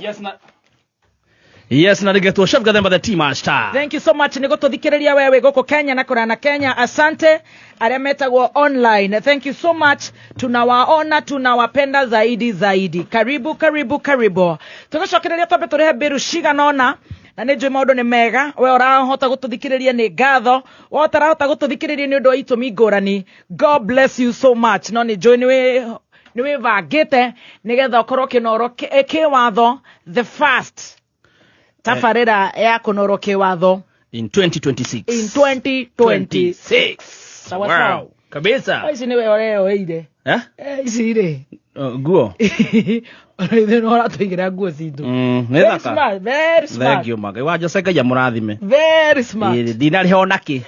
Yes, na rigetwo Chef Gathemba the Tea Master. Thank you so much nĩ gũtũthikĩrĩria wewe gũkũ Kenya na kũraya na Kenya. Asante arĩa metagwo online. Thank you so much. Tunawaona, tunawapenda zaidi zaidi. Karibu, karibu, karibu. Tũgĩcokereria twambe tũrĩhe mbĩru cigana ũna. Na nĩ njũĩ maũndũ nĩ mega. We ũrahota gũtũthikĩrĩria nĩ ngatho. We ũtarahota gũtũthikĩrĩria nĩ ũndũ wa itũmi ngũrani. God bless you so much. No nĩ njũĩ nĩ wĩbangĩte nĩgetha ũkorwo ũkĩnorwo kĩwatho the first tabarĩra ya kũnorwo kĩwatho in 2026. In 2026. Sawa sawa. Wow. Kabisa. Ici nĩwe ũreyoeire. Eh? Ici rĩ. Nguo. Ithuĩ no ũratũigĩra nguo citũ. Nĩ Very thaka. smart, very smart. Thank you Magai. Wa Jose Ngai amũrathime. Very smart. Ĩĩ, ndinarĩha ona kĩ.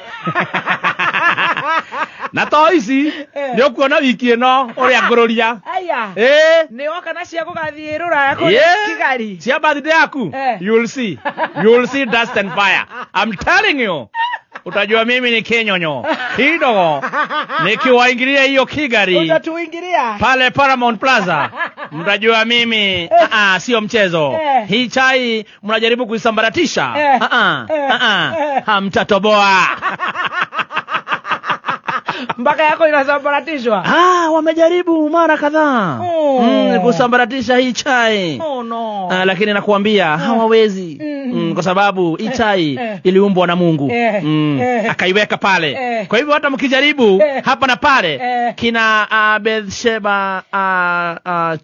Na to ici nĩ ũkuona wiki ĩno ũrĩa ngũrũria. Aya. Ĩĩ. Nĩ woka na cia gũgathiĩ rũraya kũrĩa Yeah. Kigali. Cia birthday yaku. Eh. You will see. You will see dust and fire. I'm telling you. Utajua mimi ni kinyonyo. Kidogo. Nikiwaingilia hiyo Kigali. Utatuingilia. Pale Paramount Plaza. Mtajua mimi sio mchezo. Hii chai mnajaribu kuisambaratisha. Hamtatoboa. Mpaka yako inasambaratishwa. Wamejaribu mara kadhaa. Kusambaratisha hii chai. Oh no. Lakini nakuambia hawawezi. Kwa sababu hii chai iliumbwa na Mungu. Akaiweka pale. Kwa hivyo hata mkijaribu hapa na pale kina Bethsheba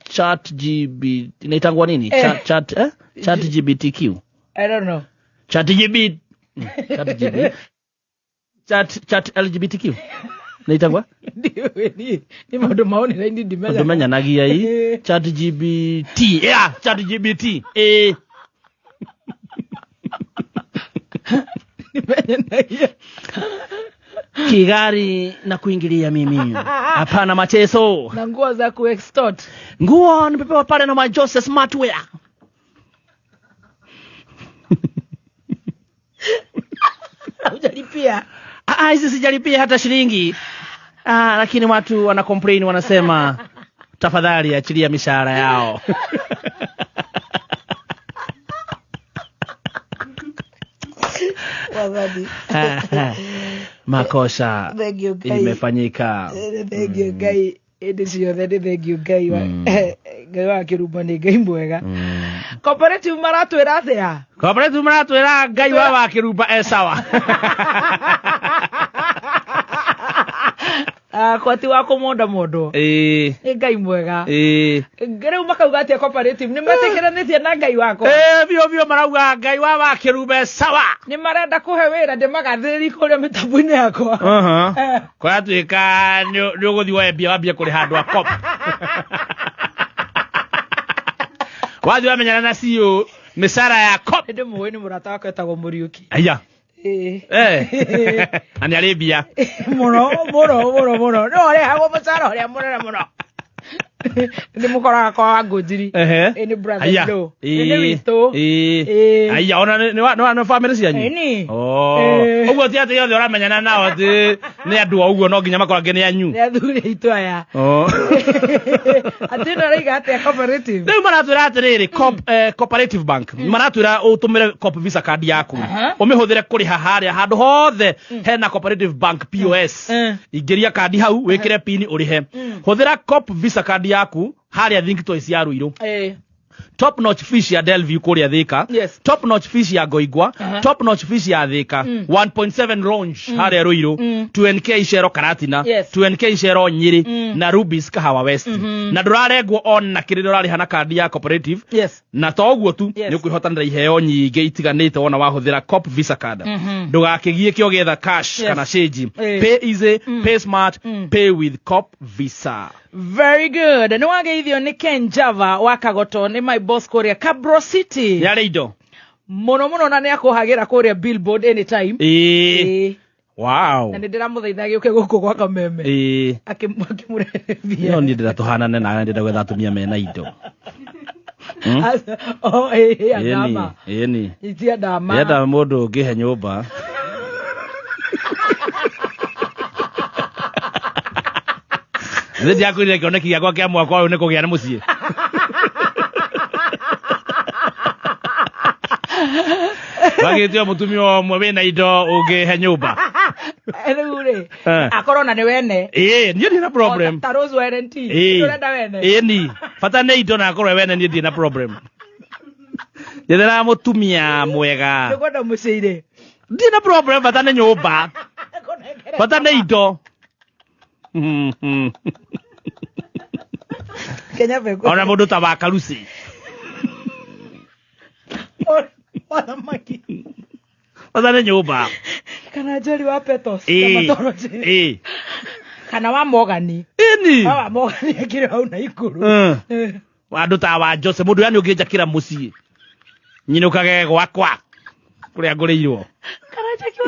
chat GB inaitangwa nini? Chat chat GBTQ. I don't know. Chat GB chat GB chat LGBTQ. Naitangwa? Ni maũndũ maoni na indi ndimenya. Ndumenyanagia hii chat GBT. Yeah, chat GBT. Nimenyanagia. Kigari na kuingilia mimi. Hapana machezo. Na nguo za kuextort. Nguo nipepewa pale na my Joseph Smartwear. Hujalipia. Hizi sijalipia hata shilingi. Lakini watu wana complain, wanasema tafadhali achilia mishahara yao. Wazadi. Makosa Thank you, Ngai. imefanyika. Thank you, Ngai. Ĩndĩ ciothe nĩ thank you, Ngai wa Ngai wa Kĩrumba nĩ Ngai mwega. Cooperative maratwĩra atĩa? Cooperative maratwĩra Ngai wa Kĩrumba e sawa. Kwati wa kũmonda mũndũ. Nĩ Ngai mwega. Rĩu makauga atĩa cooperative? Nĩ metĩkĩranĩtie na Ngai wakwa? Biũ biũ marauga Ngai wa Kĩrumba e sawa. Nĩ marenda kũhe wĩra ndĩmagathĩrĩrie kũrĩa mĩtambo-inĩ yakwa. Kũratuĩka nĩ ũgũthiĩ woe mbia wambie kũrĩha andũ a cop. Wathiĩ wamenyana na CEO mĩcara ya cop. Nĩ ndĩmũĩ nĩ mũrata wakwa etagwo Mũriũki. Aya. Na nĩ arĩ mbia. Mũno mũno mũno mũno. No ũrehagwo mũcara ũrĩa mũnene mũno. Nĩ mũkoraga kwa Wangũnjiri. Nĩ brother Aya. in-law. Nĩ witũ. Aya, ona nĩ family cianyu? Ĩni. Ũguo ti atĩ othe ũramenyana nao atĩ nĩ andũ o ũguo no nginya makorwo angĩ nĩ anyu. Nĩ athuri aitũ aya. Atĩ no araiga atĩa cooperative? Rĩu maratwĩra atĩrĩrĩ, Cooperative Bank maratwĩra ũtũmĩre Coop Visa card yaku. Ũmĩhũthĩre kũrĩha harĩa handũ hothe hena Cooperative Bank POS. Ingĩria kandi hau wĩkĩre pin ũrĩhe. Hũthĩra Coop Visa card yaku Harĩa Think Twice ya Ruiru. Top notch fish ya Delview kũrĩa Thika. Yes. Top notch fish ya Ngoingwa. Top notch fish ya Thika. 1.7 lounge harĩa Ruiru. 2NK Cero Karatina. Yes. 2NK Cero Nyeri na Rubis Kahawa West. Na ndũrarengwo ona kĩrĩa ũrarĩha na kandi ya cooperative. Yes. Na to ũguo tu Yes. nĩ ũkwĩhotanĩra iheo nyingĩ itiganĩte wona wahũthĩra Cop Visa card. Ndũgakĩgie ũgĩetha cash Yes. kana cĩnji. Eh. Pay easy, pay smart, pay with Cop Visa. Very good. Nĩ wageithio nĩ Ken Java wa Kagoto, nĩ my boss kũrĩa Cabro City. Yarĩ indo. Mũno mũno na nĩ akũhagĩra kũrĩa Billboard anytime. Ĩĩ. Wow. Na nĩ ndĩramũthaitha agĩũke gũkũ gwa Kameme. Ĩĩ. Akĩmũrehithia. No niĩ ndĩrenda tũhanane nawe, ndĩrenda gwetha atumia mena indo. Oh, ĩĩ, andama. Ĩni. Itia ndama. Ndĩrenda mũndũ ũngĩhe nyũmba. Nĩ ndiakwĩrire kĩoneki gĩakwa kĩa mwaka ũyũ nĩ kũgĩa na mũciĩ. Wagĩtio mũtumia ũmwe wĩna indo ũngĩhe nyũmba. Rĩu rĩ, akorwo na nĩ wene. Ĩĩ, niĩ ndirĩ na problem. Ta Rose wa RNT. Ĩĩ. Ndũrenda wene. Ĩni, bata nĩ indo na akorwo wene niĩ ndirĩ na problem. Njetheraga mũtumia mwega. Ndũkwenda mũciĩ-rĩ. Ndirĩ na problem, bata nĩ nyũmba. Bata nĩ indo. Kenya Beko. Ona mũndũ ta wa Karusi. Wathamaki. Bata nĩ nyũmba. Kana Njeri wa Petos. Ĩĩ. Na Matoroji. Ĩĩ. Kana wa Mogani. Ĩni. Wa Mogani akĩrĩ hau na ikũrũ. Andũ ta wa Jose, mũndũ yani ũngĩnjakĩra mũciĩ. Nyinũkage gwakwa kũrĩa ngũrĩirwo. Kana Jackie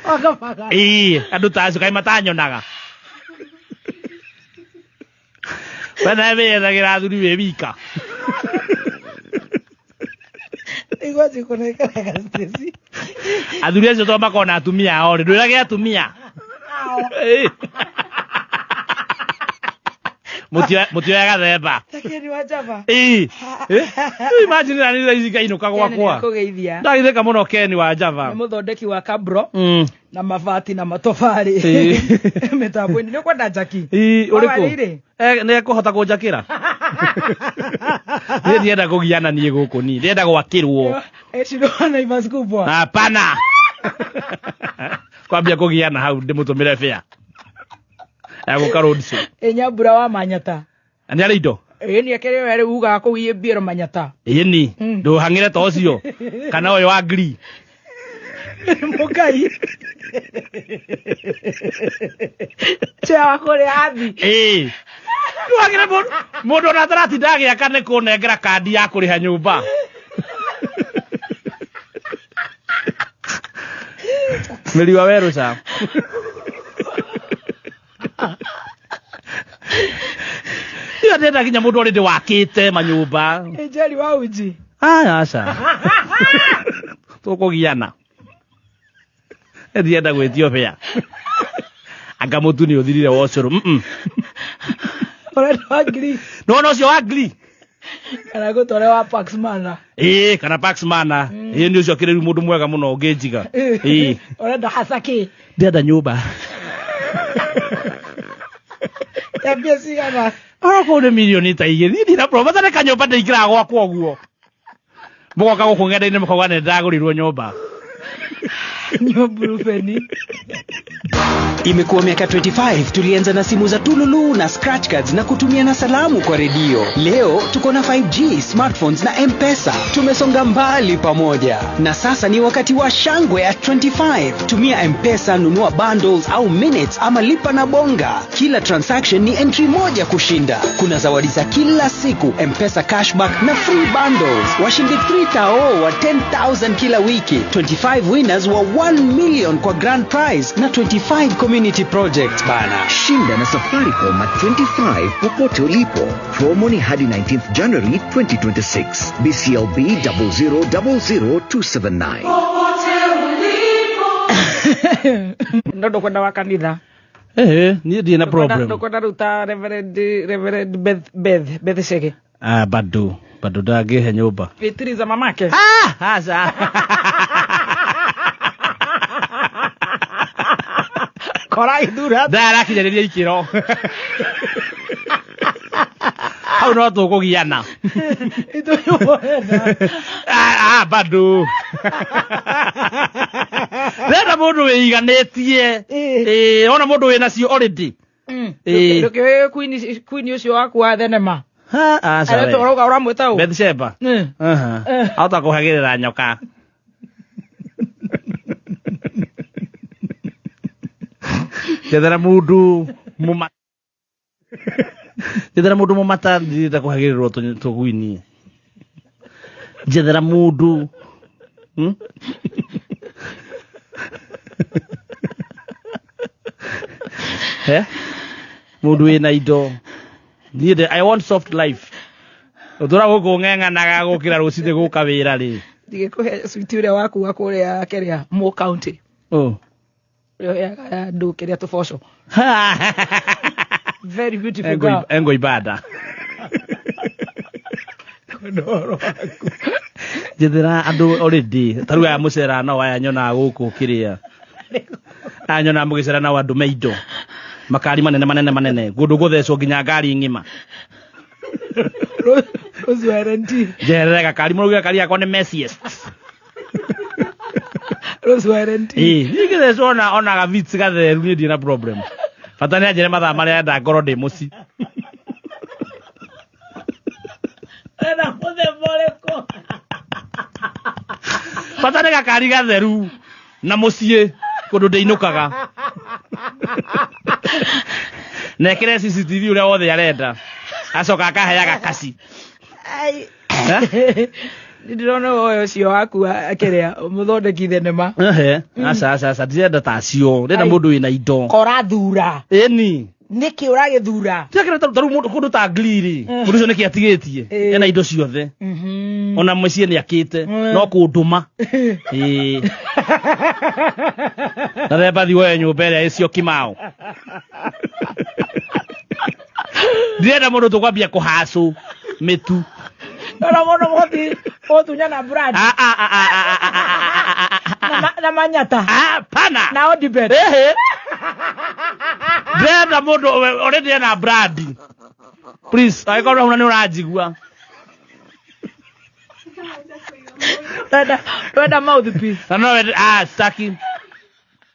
wa Kabaga. Ĩĩ, andũ ta acio kaĩ matanyonaga. We nawe wĩyethagĩra athuri wĩ wika. Nĩguo njikũnengeraga Stacy. Athuri acio to makorwo na atumia ao rĩ, ndwĩrage atumia. Ĩĩ. Mũtioyaga themba. Takeni wa Java. Ĩĩ. Imagine nani thaa ici ngainũka gwakwa. Kũgeithia. Ndagithĩka mũno Ken wa Java. Nĩ mũthondeki wa Cabro. Na mabati na matofari. Mĩtambo-inĩ. Nĩ ũkwenda njaki? Ĩĩ, ũrĩkũ? Wawarĩire? Nĩ ekũhota kũnjakĩra? Niĩ ndienda kũgiana niĩ gũkũ niĩ. Ndĩrenda gwakĩrwo. Ecirwo Naivas kubwa. Hapana. Kwambia kũgiana hau ndĩmũtũmĩre fare. Ya gũka road show. Ĩ Nyambura wa Manyata. Na nĩ arĩ indo? Ĩ nĩ akĩrĩ we rĩu ugaga kũu EABL Manyata. Ĩni, ndũhang'ĩre ta ũcio kana ũyũ wa ngiri. Mũkai. Chair wa kũrĩa athi. Ĩĩ. Ndũhang'ĩre mũndũ ona ataratinda agĩaka nĩ kũnengera kandi ya kũrĩha nyũmba. Mĩri wa werũ ca. Ĩyo ndĩrenda nginya mũndũ already wakĩte manyũmba. Ĩ Njeri wa uji. Aya aca. Tũkũgiana. Ndienda gwĩtio bĩa. Anga mũtu nĩ ũthirire wa ũcũrũ. Ũrenda wa ngiri. Nĩwona ũcio wa ngiri? Kana ngũtware wa Pax Mana. Ĩĩ, kana Pax Mana. Ĩĩ nĩ ũcio akĩrĩ rĩu mũndũ mwega mũno ũngĩnjiga. Ĩĩ. Ũrenda Hasaki. Ndĩrenda nyũmba. Ya mbia cigana? Onakorwo nĩ mirioni ta igĩrĩ. Niĩ ndirĩ na problem. Bata nĩ kanyũmba ndĩingĩraga gwakwa ũguo. Mũgoka gũkũ ng'enda-inĩ mũkauga nĩ ndagũrirwo nyũmba. Imekuwa miaka 25 tulianza na simu za tululu na scratch cards na kutumia na salamu kwa redio. Leo tuko na 5G, smartphones na M-Pesa. Tumesonga mbali pamoja. Na sasa ni wakati wa shangwe ya 25. Tumia M-Pesa, nunua bundles au minutes ama lipa na bonga. Kila transaction ni entry moja kushinda. Kuna zawadi za kila siku, M-Pesa cashback na free bundles. Washindi 3,000 wa 10,000 kila wiki. 25 winners wa 1 million kwa grand prize na 25 community projects bana. Shinda na Safaricom at 25 popote ulipo. Promo ni hadi 19th January 2026. BCLB 0000279. Popote ulipo. Ndo kwenda wa kanitha. Niĩ ndirĩ na problem. Ndo kwenda rĩu ta Reverend Beth Chege. Ah, bado ndangĩhe nyũmba. Wĩtiriza mamake. Ah, aca. Kora ithura. Ndarakinyanĩria ikĩro. Hau no tũkũgiana. Ah, bado. Ndĩrenda mũndũ wĩiganĩtie. Ĩĩ, ona mũndũ wĩna cio already. Ĩĩ. Ndũkĩũĩ queen ũcio waku wa thenema. Ha, aca. Aretwo ũrauga ũramwĩta ũ? Bethsheba. Aha. Ahota kũhagĩrĩra nyoka. Njethera mũndũ mũma. Njethera mũndũ mũmata ndirenda kũhagĩrĩrwo tũguini. Njethera mũndũ. Eh? Mũndũ wĩna indo. Niĩ I want soft life. Ũtũra gũkũ ng'eng'anaga gũkĩra rũcinĩ gũka wĩra rĩ. Ndigĩkũhe sweet ũrĩa waku wa kũrĩa kĩrĩa Mo County. Oh. Ũrĩa ũheaga andũ kĩrĩa tũboco. Very beautiful girl. Engo ibada. Njethera andũ already. Ta rĩu aya mũcera nao aya nyonaga gũkũ kĩrĩa. Aya nyonaga mũgĩcera nao andũ me indo. Makari manene manene manene. Kũndũ gũthecwo nginya ngari ng'ima. Rose RNT. Njeherere gakari mũrauga gakari gakwa nĩ messiest. Rose RNT. Ĩĩ, niĩ ngĩthecwo ona ga Vitz gatheru niĩ ndirĩ na problem. Bata nĩ anjĩre mathaa marĩa enda ngorwo ndĩ mũciĩ. Ena mũthemba ũrĩkũ? Bata nĩ gakari gatheru na mũciĩ kũndũ ndĩinũkaga. Na ekĩre CCTV ũrĩa wothe arenda. Acoka akaheaga kaci. Ai. Ndĩrona ũyũ ũcio waku kĩrĩa mũthondeki thenema. Ehe, aca aca aca ndirenda ta acio. Ndĩrenda mũndũ wĩna indo. Korathura. Ĩni. Nĩkĩ ũragĩthura? Tiakĩra ta rĩu mũndũ kũndũ ta Glee rĩ. Mũndũ ũcio nĩkĩ atigĩtie? Ena indo ciothe. Ona mũciĩ nĩ akĩte. No kũndũma. Ĩĩ. Na themba woe nyũmba ĩrĩa ĩcio Kimao. Ndĩrenda mũndũ tũkwambia kũhacũ mĩtu. Ora mũndũ mũhoti ũtunyana brand. Na manyata. Pana. Na Odibet. Ehe. Ndĩrenda mũndũ already ena brand. Please, angĩkorwo hau nĩ ũranjigua. Ndĩrenda mouthpiece. Na no wende, sitaki.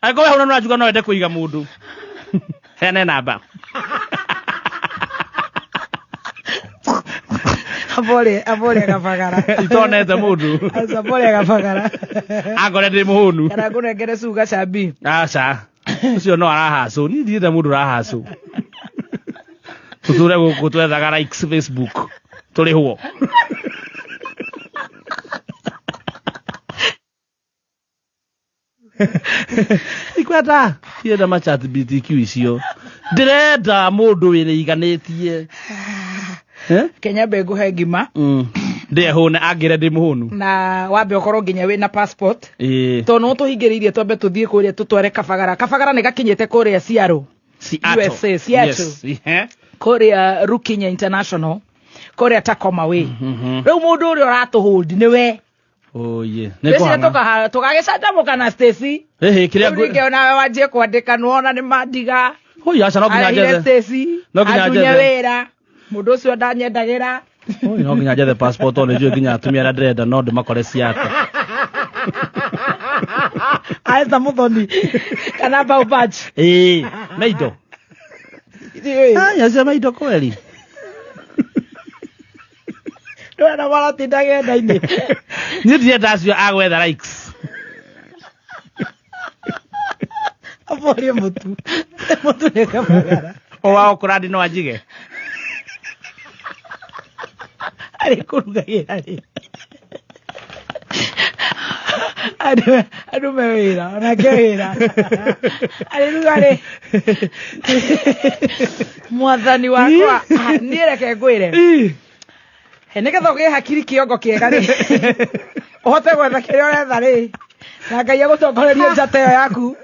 Angĩkorwo hau nĩ ũranjigua no wende kũiga mũndũ. Heane namba. Abore gabagara. Itonete mũndũ. Aca abore gabagara. Angore ndĩ mũhũnu. Kana ngũnengere cuga cambi. Aca. Ũcio no arahacũ. Niĩ ndirenda mũndũ ũrahacũ. Tũtũre gũkũ twethaga likes Facebook. Tũrĩhwo. Ikwenda. Ndienda ma chat BTQ icio. Ndĩrenda mũndũ wĩrĩiganĩtie. Kenya mbegũ he ngima. Ndĩe hũne angĩre ndĩ mũhũnu. Na wambe ũkorwo nginya wĩna passport. Ĩĩ. Tondũ no tũhingĩrĩirie twambe tũthiĩ kũrĩa tũtware Kabagara. Kabagara nĩ gakinyĩte kũrĩa Seattle. Seattle. USA, Seattle. Yes. Kũrĩa Rukinya International. Kũrĩa Tacoma Way. Rĩu mũndũ ũrĩa ũratũhold nĩwe. Oye. Nĩ tũgagĩcanjamũka na Stacy. Ehe, kĩrĩa Rĩu ningĩ onawe wanjie kwandĩka nĩwona nĩ mandiga. Oi, aca no nginya njethe. Stacy. No nginya Antunye njethe. wĩra. Mũndũ ũcio ndanyendagĩra. Oi, no nginya njethe passport tondũ nĩnjũĩ nginya atumia arĩa ndĩrenda no ndĩmakore Seattle. Aetha Muthoni kana Bao Batch. Ĩĩ, me indo. Aya, cia me indo kweli. Ndĩrona maratinda ng'enda-inĩ. Niĩ ndirenda acio a gwetha likes. Aborie mũtu. Mũtu nĩ Kabagara. O wa Okorandi no anjige. Arĩ kũrugagĩra rĩ. Andũ me wĩra, onake wĩra. Arĩ ruga rĩ. Mwathani wakwa, niĩ reke ngwĩre. Nĩgetha ũgĩe hakiri kĩongo kĩega rĩ. Ũhote gwetha kĩrĩa ũretha rĩ. Na Ngai agũtongorerie njata ĩyo yaku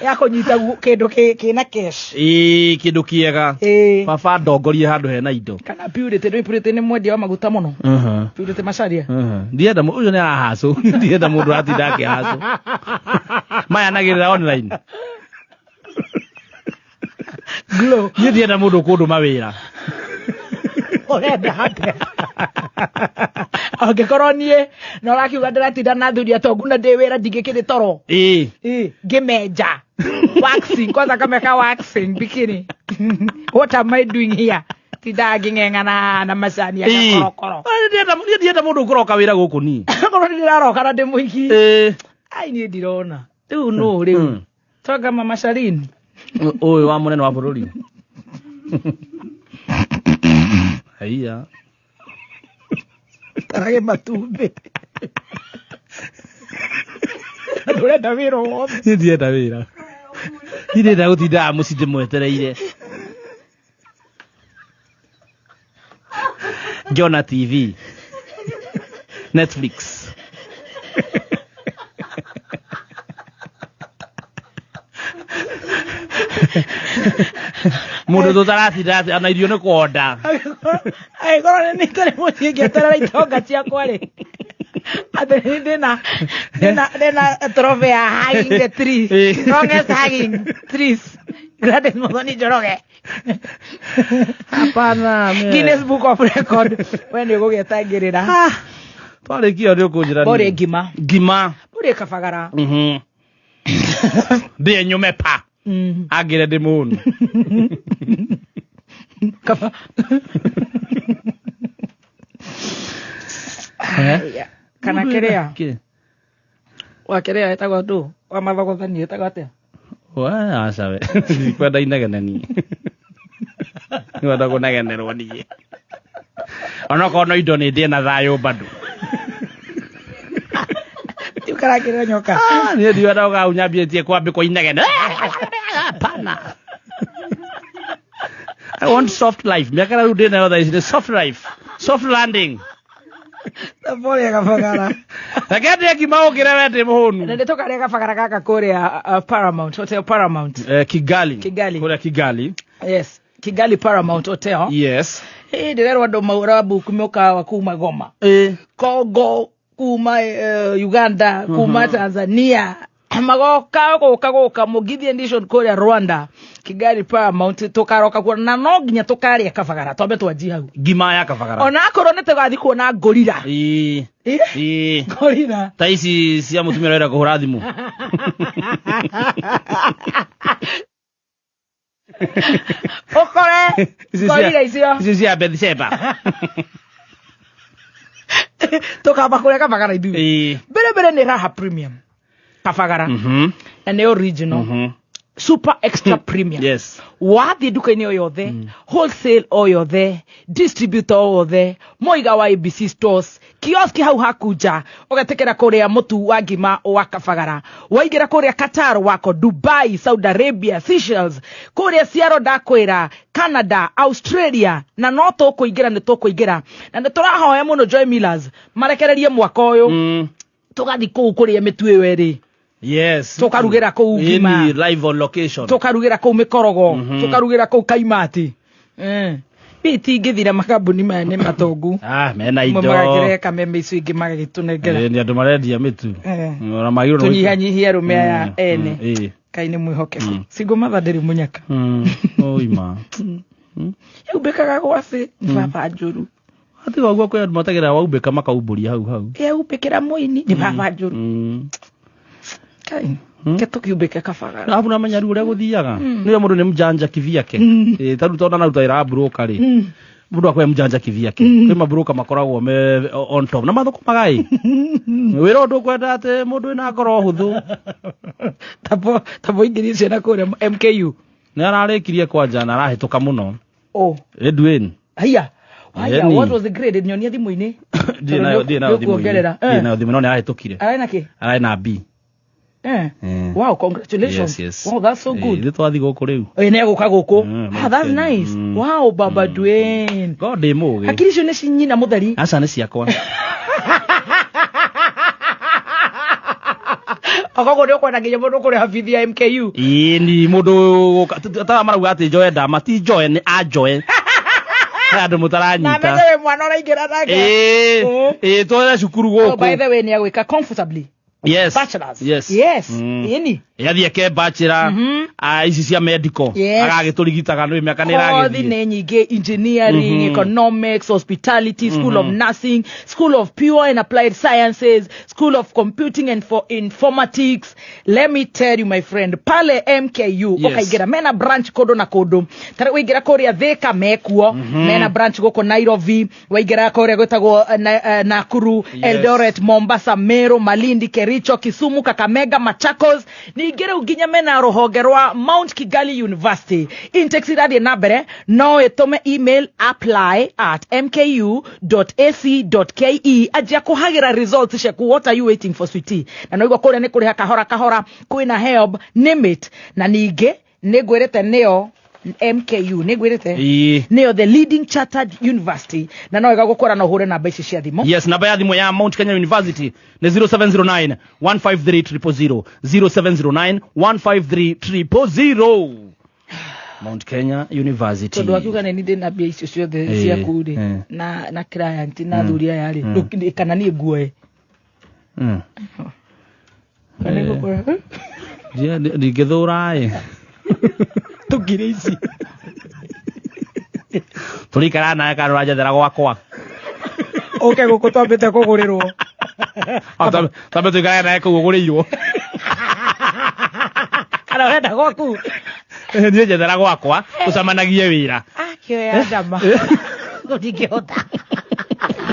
ya kũnyita kĩndũ kĩna cash. Ĩĩ, kĩndũ kĩega. Baba ndongorie handũ hena indo. Kana Purity, nĩ Purity nĩ mwendia wa maguta mũno. Purity Macharia. Ndienda ũcio nĩ arahacũ. Ndienda mũndũ aratinda akĩhacũ. Maya anagĩrĩra online. Glow. Niĩ ndienda mũndũ ũkũndũma wĩra. Ũrenda atĩa? Angĩkorwo niĩ na ũrakiuga ndĩratinda na athuri atongu na ndĩ wĩra ndingĩkĩrĩ toro. Ngĩmenja. Waxing, kwanza kameka waxing bikini. What am I doing here? Tindaga ngĩng'eng'ana na macani ya korokoro. Niĩ ndienda mũndũ ũkũroka wĩra gũkũ niĩ. Korwo nĩ ndĩraroka na ndĩ mũiki. Ai niĩ ndirona. Rĩu nũ rĩu? Tonga Mama Sharin. Ũyũ wa mũnene wa bũrũri. Haiya. Tarage matumbĩ. Ndũrenda wĩra o wothe. Niĩ ndienda wĩra. Niĩ ndĩrenda gũtindaga mũciĩ ndĩmwetereire. Ngĩona TV. Netflix. Mũndũ tũtaratinda atĩ ona irio nĩ kwonda. Angĩkorwo nĩ niĩ mũciĩ ngĩeterera itonga ciakwa rĩ. Atĩ ndĩna trophy ya hugging the tree. Longest hugging trees. Gladys Muthoni Njoroge. Hapana. Guinness Book of Record. We nĩ ũgũgĩtangĩrĩra. Twarĩkia nĩ ũkũnjĩra. Mbũrĩ ngima. Ngima. Mbũrĩ kabagara. Ndĩe nyũme pa. Angĩre ndĩ mũũnu. Kaba. Kana kĩrĩa. Wa kĩrĩa ĩtagwo ndũ? Wa mathogothani ĩtagwo atĩa? Wa aca we. Ndikwenda inegene niĩ. Ndikwenda kũnegenerwo niĩ. Onokorwo no indo nĩ ndĩe na thayũ bado. Ũkarakĩrĩra nyoka. Niĩ ndikwenda gũkau nyambĩtie kwambĩkwo inegene. Hapana. I want soft life. Mĩaka rĩu ndĩ nayo thaa ici nĩ soft life. Soft landing. Thaborĩa kabagara. Reke ndĩe ngima ũngĩre we ndĩ mũhũnu. Na nĩ tũkarĩa kabagara gaka kũrĩa Paramount, Hotel Paramount. Kigali. Kigali. Kũrĩa Kigali. Yes. Kigali Paramount Hotel. Yes. Ndĩrerwo andũ marabuku mũkawa kuma Goma. Congo, kuma Uganda, kuma Tanzania. Magoka gũka Mũgithi Edition kũrĩa Rwanda. Kigali Paramount tũkaroka kuona na no nginya tũkarĩa kabagara twambe twanjie hau. Ngima ya kabagara. Ona akorwo nĩ tũgathiĩ kuona ngorira. Ngorira. Ta ici cia mũtumia ũrenda kũhũra thimũ. Ũkore ngorira icio. Ici cia Bethsheba. Tũkamba kũrĩa kabagara ithuĩ. Mbere nĩ Raha Premium. Kabagara. Na nĩ original. Super extra premium. Yes. Wathiĩ nduka-inĩ o yothe, wholesale o yothe, distributor o wothe, moiga wa ABC stores, kioski hau haku nja, ũgetĩkĩra kũrĩa mũtu wa ngima wa kabagara. Waingĩra kũrĩa Qatar wako, Dubai, Saudi Arabia, Seychelles, kũrĩa Ciaro ndakwĩra, Canada, Australia, na no tũkũingĩra nĩ tũkũingĩra. Na nĩ tũrahoya mũno Joy Millers marekererie mwaka ũyũ. Tũgathiĩ kũu kũrĩa mĩtu ĩyo ĩrĩ. Yes. Tũkarugĩra kũu ngima. Live on location. Tũkarugĩra kũu mĩkorogo. Tũkarugĩra kũu kaimati. Itingĩthira makambuni maya nĩ matongu. Mena indo. Magakĩrehe kameme icio ingĩ magagĩtũnengera. Nĩ andũ marendia mĩtu. Ona magĩrĩirwo tũnyihanyihie arũme aya ene. Kai nĩ mwĩhokeku. Single mother ndĩrĩ mũnyaka. Oima. Yaumbĩkaga gwacĩ nĩ baba njũru. Ati waguo kwĩ andũ matagĩra waumbĩka makaumbũria hau hau. Yaumbĩkĩra mũini nĩ baba njũru. Kai. Ke tũkiumbĩke kabagara. Arabu namenya rĩu ũrĩa gũthiaga. Nĩwe mũndũ nĩ mjanja kivyake. Ta rĩu tondũ anaruta wĩra wa broker rĩ. Mũndũ akoya mjanja kivyake. Kwĩ mabroker makoragwo me on top. Na mathũkũmaga ĩ. Wĩra ũndũ ũkwenda atĩ mũndũ wĩna ngoro hũthũ. Tabo ingĩrie ciana kũrĩa MKU. Nĩ ararĩkirie kwanja na arahĩtũka mũno. Oh. Edwin. Haiya. Haiya, what was the grade? Nyonia thimũ-inĩ. Ndirĩ nayo thimũ-inĩ. Ndirĩ nayo thimũ no nĩ arahĩtũkire. Ararĩ na kĩ? Ararĩ na B. Wow, congratulations. Yes, yes. Wow, that's so good. Ithuĩ twathiĩ gũkũ rĩu. Nĩ egũka gũkũ. That's nice. Wow, Baba Dwayne. God ndĩ mũgĩ. Hakiri icio nĩ cinyina mũtheri. Aca nĩ ciakwa. Okoguo nĩ ũkwenda nginya mũndũ kũrĩha bithi ya MKU. Ĩĩ ni mũndũ ta marauga atĩ njoe ndama ti njoe nĩ anjoe. Andũ mũtaranyita. Na menye wĩ mwana ũraingĩra nake. Ĩĩ twethe cukuru gũkũ. Oh, by the way nĩ agwĩka comfortably. Yes. Bachelors. Yes. Yes. Yeni. Yathie ke bachelor ici cia medical agagĩtũrigitaga nĩ mĩaka nĩ Kothi ĩragĩthiĩ. nĩ nyingĩ, engineering, economics, hospitality, school of nursing, school of pure and applied sciences, school of computing and for informatics. Let me tell you, my friend, pale MKU ũkaingĩra mena branch kũndũ na kũndũ. Ta rĩu waingĩra kũrĩa Thika mekuo, mena branch gũkũ Nairobi, waingĩra kũrĩa gwĩtagwo Nakuru, Eldoret, Mombasa, Meru, Malindi, Kericho, Kisumu, Kakamega, Machakos. Ningĩ rĩu nginya mena rũhonge rwa Mount Kigali University. Intakes irathiĩ na mbere, no ĩtũme email apply@mku.ac.ke anjia kũhagĩra results ciaku. What are you waiting for, sweetie? Na no igua kũrĩa nĩ kũrĩha kahora kahora, kwĩna help name it. Na ningĩ nĩ ngwĩrĩte nĩyo MKU, nĩ ngwĩrĩte nĩyo the leading chartered university, na no wega gũkora no ũhũre namba ici cia thimũ. Yes, namba ya thimũ ya Mount Kenya University nĩ 0709 153 000, 0709 153 000. Mount Kenya University. Tondũ akiuga nĩ ndĩ na mbia icio ciothe ciaku rĩ, na client na athuri aya rĩ, kana niĩ nguoe. Kana ngũkũra. Ndingĩthũra ĩ. Tũngire ici. Tũrĩikaraga nawe kana ũranjethera gwakwa? Ũke gũkũ twambĩte kũgũrĩrwo. Twambe tũikarage nawe kũu ũgũrĩirwo. Kana ũrenda gwaku? Niĩ njethera gwakwa tũcemanagie wĩra. Akĩoya ndama ndingĩhota.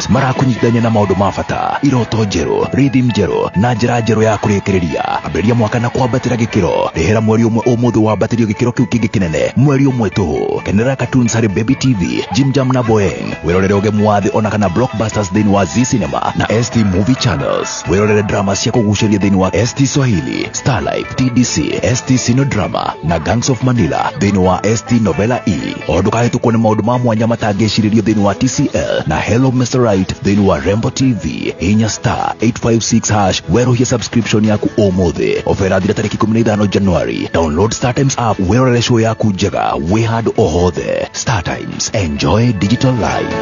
Marakunyitithania na maũndũ ma bata, iroto njerũ, rhythm njerũ na njĩra njerũ ya kũrĩkĩrĩria. Ambĩrĩria mwaka na kwambatĩra gĩkĩro. Rĩhĩra mweri ũmwe ũmũthĩ, wambatĩrio gĩkĩro kĩu kĩngĩ kĩnene mweri ũmwe tũhũ. Kenera cartoons harĩ Baby TV, Jim Jam na Boeng. Wĩrorere ũgemu wa thĩ ona kana blockbusters thĩinĩ wa Z Cinema na ST Movie Channels. Wĩrorere drama cia kũgucĩrĩria thĩinĩ wa ST Swahili, Starlife, TDC, ST Sinodrama na Gangs of Manila thĩinĩ wa ST Novella E. O ndũkahĩtũkwo nĩ maũndũ ma mwanya matangĩcirĩrio thĩinĩ wa TCL na Hello Mr. Right thĩinĩ wa Rembo TV. Hinya *856# werũhie subscription yaku ũmũthĩ. Ofa ĩrathira tarĩki 15 January. Download StarTimes app wĩrorere show yaku njega wĩ handũ o hothe. StarTimes, enjoy digital life.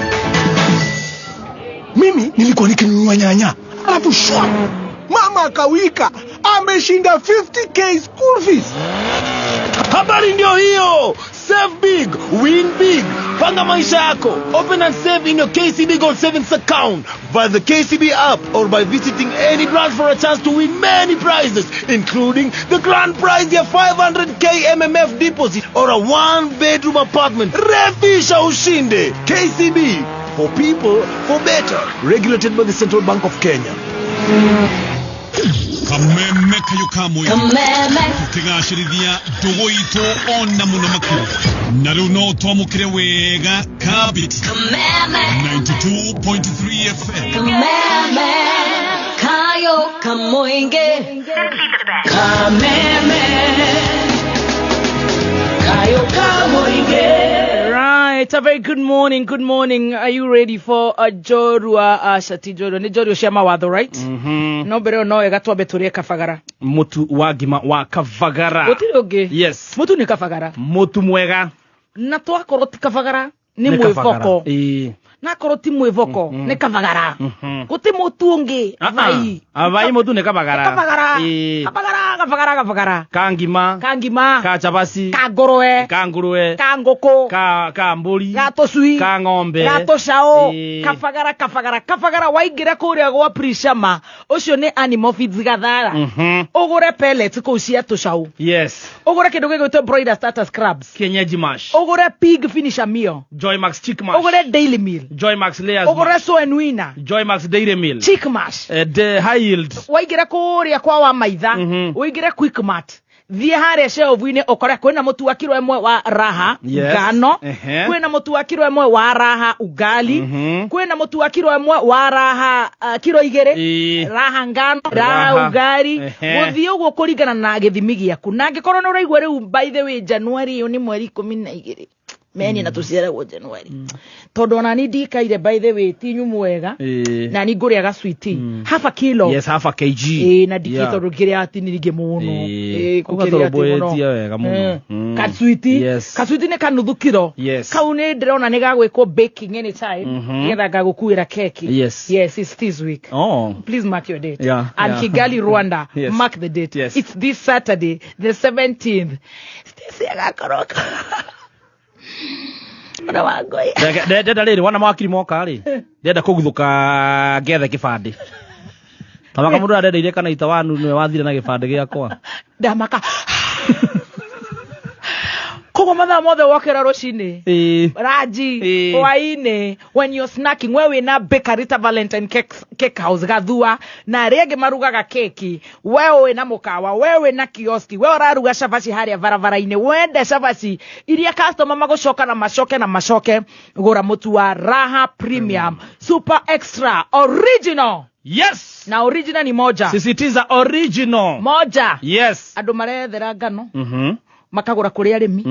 Mimi nilikuwa nikinunua nyanya, alafu shwa, mama akawika, ameshinda 50K school fees. Habari ndio hiyo. Save big, win big. Panga maisha yako. Open and save in your KCB Gold Savings account via the KCB app or by visiting any branch for a chance to win many prizes, including the grand prize ya 500K MMF deposit or a one bedroom apartment. Refisha ushinde. KCB, for people, for better. Regulated by the Central Bank of Kenya. Kameme kayo kamwe. Kameme. Tukigacĩrithia ndũgũ itũ ona mũno makĩria, na rĩu no twamũkĩre wega kabiti. Kameme. 92.3 FM. Kameme kayo kamoinge. Kameme kayo kamoinge. Right, a very good morning, good morning. Are you ready for a Jorua Shati Jorua? Nĩ Jorua cia mawatho, right? No mbere ĩyo no wega twambe tũrĩe kabagara. Mũtu wa ngima wa kabagara. Gũtirĩ ũngĩ. Yes. Mũtu nĩ kabagara. Mũtu mwega. Na twakorwo ti kabagara nĩ Nĩ kabagara. mwĩboko. Na akorwo ti mwĩboko nĩ kabagara. Gũtirĩ mũtu ũngĩ. Avai. Avai mũtu nĩ kabagara. Kabagara. Kabagara, kabagara, kabagara. Ka ngima. Ka ngima. Ka cabaci. Ka ngũrwe. Ka ngũrwe. Ka ngũkũ. Ka mbũri. Ga tũcui. Ka ng'ombe. Ga tũcaũ. Kabagara, kabagara, kabagara. Waingĩra kũrĩa gwa Prishama, ũcio nĩ Animal Feeds Gathara. Ũgũre pellets kũu cia tũcaũ. Yes. Ũgũre kĩndũ gĩgwĩtwo broiler starter scrubs. Kienyeji mash. Ũgũre pig finisher meal. Joy Max chick mash. Ũgũre daily meal. Joy Max layers. Ũgũre soy and winner. Joy Max dairy meal. Chick mash. The high yield. Waingĩra kũrĩa kwa wa maitha, ũingĩre Quickmart, thiĩ harĩa shelf-inĩ ũkore kwĩna mũtu wa kiro ĩmwe wa raha ngano, kwĩna mũtu wa kiro ĩmwe wa raha ugali, kwĩna mũtu wa kiro ĩmwe wa raha kiro 2 raha ngano, raha ugali. Gũthiĩ ũguo kũringana na gĩthimi gĩaku. Na angĩkorwo nĩ ũraigua rĩu, by the way, January ĩyo nĩ mweri 12, Meni na tuciaragwo January. Tondu ona ni ndikaire by the way ti nyumu wega na ni nguria ga sweet half a kilo. Yes, half a kg. Na ndiki tondu ngiria atinirige muno. Kukiria ati muno wega muno. Ka sweet. Ka sweet ni kanuthu kilo. Kau ni ndirona ni gagwikwo baking anytime getha ngagukuira keki. Yes. Yes, it's this week. Oh. Please mark your date. And Kigali, Rwanda. Yes. Mark the date. Yes. It's this Saturday, the 17th. Stacy agakoroka. Ona wangoi. Ndenda rĩrĩ wana mawakiri moka rĩ. Ndenda kũguthũka ngethe kĩbandĩ. Tamaka mũndũ arendeire kana itawanu nĩwe wathire na kĩbandĩ gĩakwa. Ndamaka. Koguo mathaa mothe wokĩra rũcinĩ, raji, hwaĩ-inĩ, when you're snacking, we wĩna bakery ta Valentine Cake House Gathua, na arĩa angĩ marugaga keki, we wĩna mũkawa, we wĩna kioski, we ũraruga cabaci harĩa barabara-inĩ, wende cabaci iria customer magũcoka na macoke na macoke, gũra mũtu wa Raha Premium Super Extra Original. Yes. Na original ni moja. Sisitiza original. Moja. Yes. Andũ marethera ngano. Makagura kuri arimi.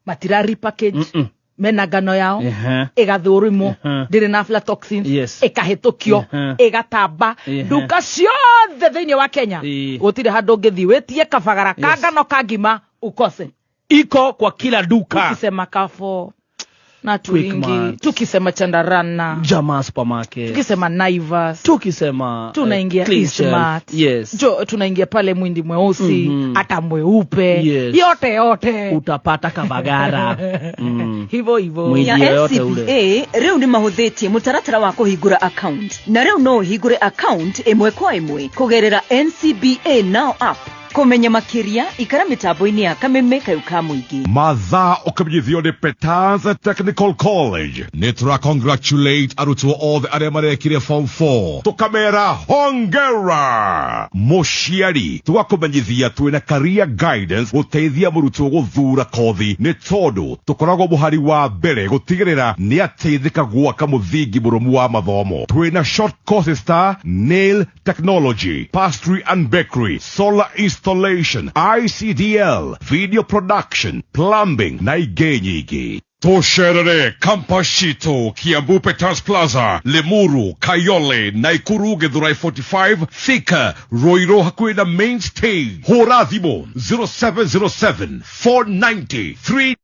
Matira repackage. Mena ngano yao. Ĩgathũrimwo. Ndĩrĩ na aflatoxins. Yes. Ĩkahĩtũkio. Ĩgatamba. Nduka ciothe thĩinĩ wa Kenya. Gũtirĩ handũ ũngĩthiĩ wĩtie kabagara ka ngano ka ngima ukose. Iko kwa kila duka. Ukisema Carrefour na tuingi, tukisema Chandarana, Jamaa Supermarket, tukisema Naivas, tukisema tunaingia Eastmart. Yes. Jo, tunaingia pale Mwindi Mweusi, hata mweupe. Yes. Yote yote utapata kabagara. Hivyo hivyo. Ya NCBA riu ni mahuthitie mutaratara wa kuhingura account, na riu no uhingure account imwe kwa imwe kugerera NCBA Now app. Kumenya makiria ikara mitambo-inĩ ya Kameme Kayu ka Mũingĩ. Mathaa ũkĩmenyithio nĩ Petans Technical College. Nĩ tũra congratulate arutwo othe arĩa marekire form 4. Tũkamera hongera. Mũciari tũgakũmenyithia twĩna career guidance gũteithia mũrutwo gũthura kothi, nĩ tondũ tũkoragwo mũhari wa mbere gũtigĩrĩra nĩ ateithĩka gwaka mũthingi mũrũmu wa mathomo. Twĩna short courses ta nail technology, pastry and bakery, solar installation, ICDL, video production, plumbing na ingĩ nyingĩ. Tũcerere campus citũ Kiambu Peters Plaza, Limuru, Kayole, Naikuru, Githurai 45, Thika, Ruiru hakuhĩ na main stage. Hũra thimũ 0707 490 3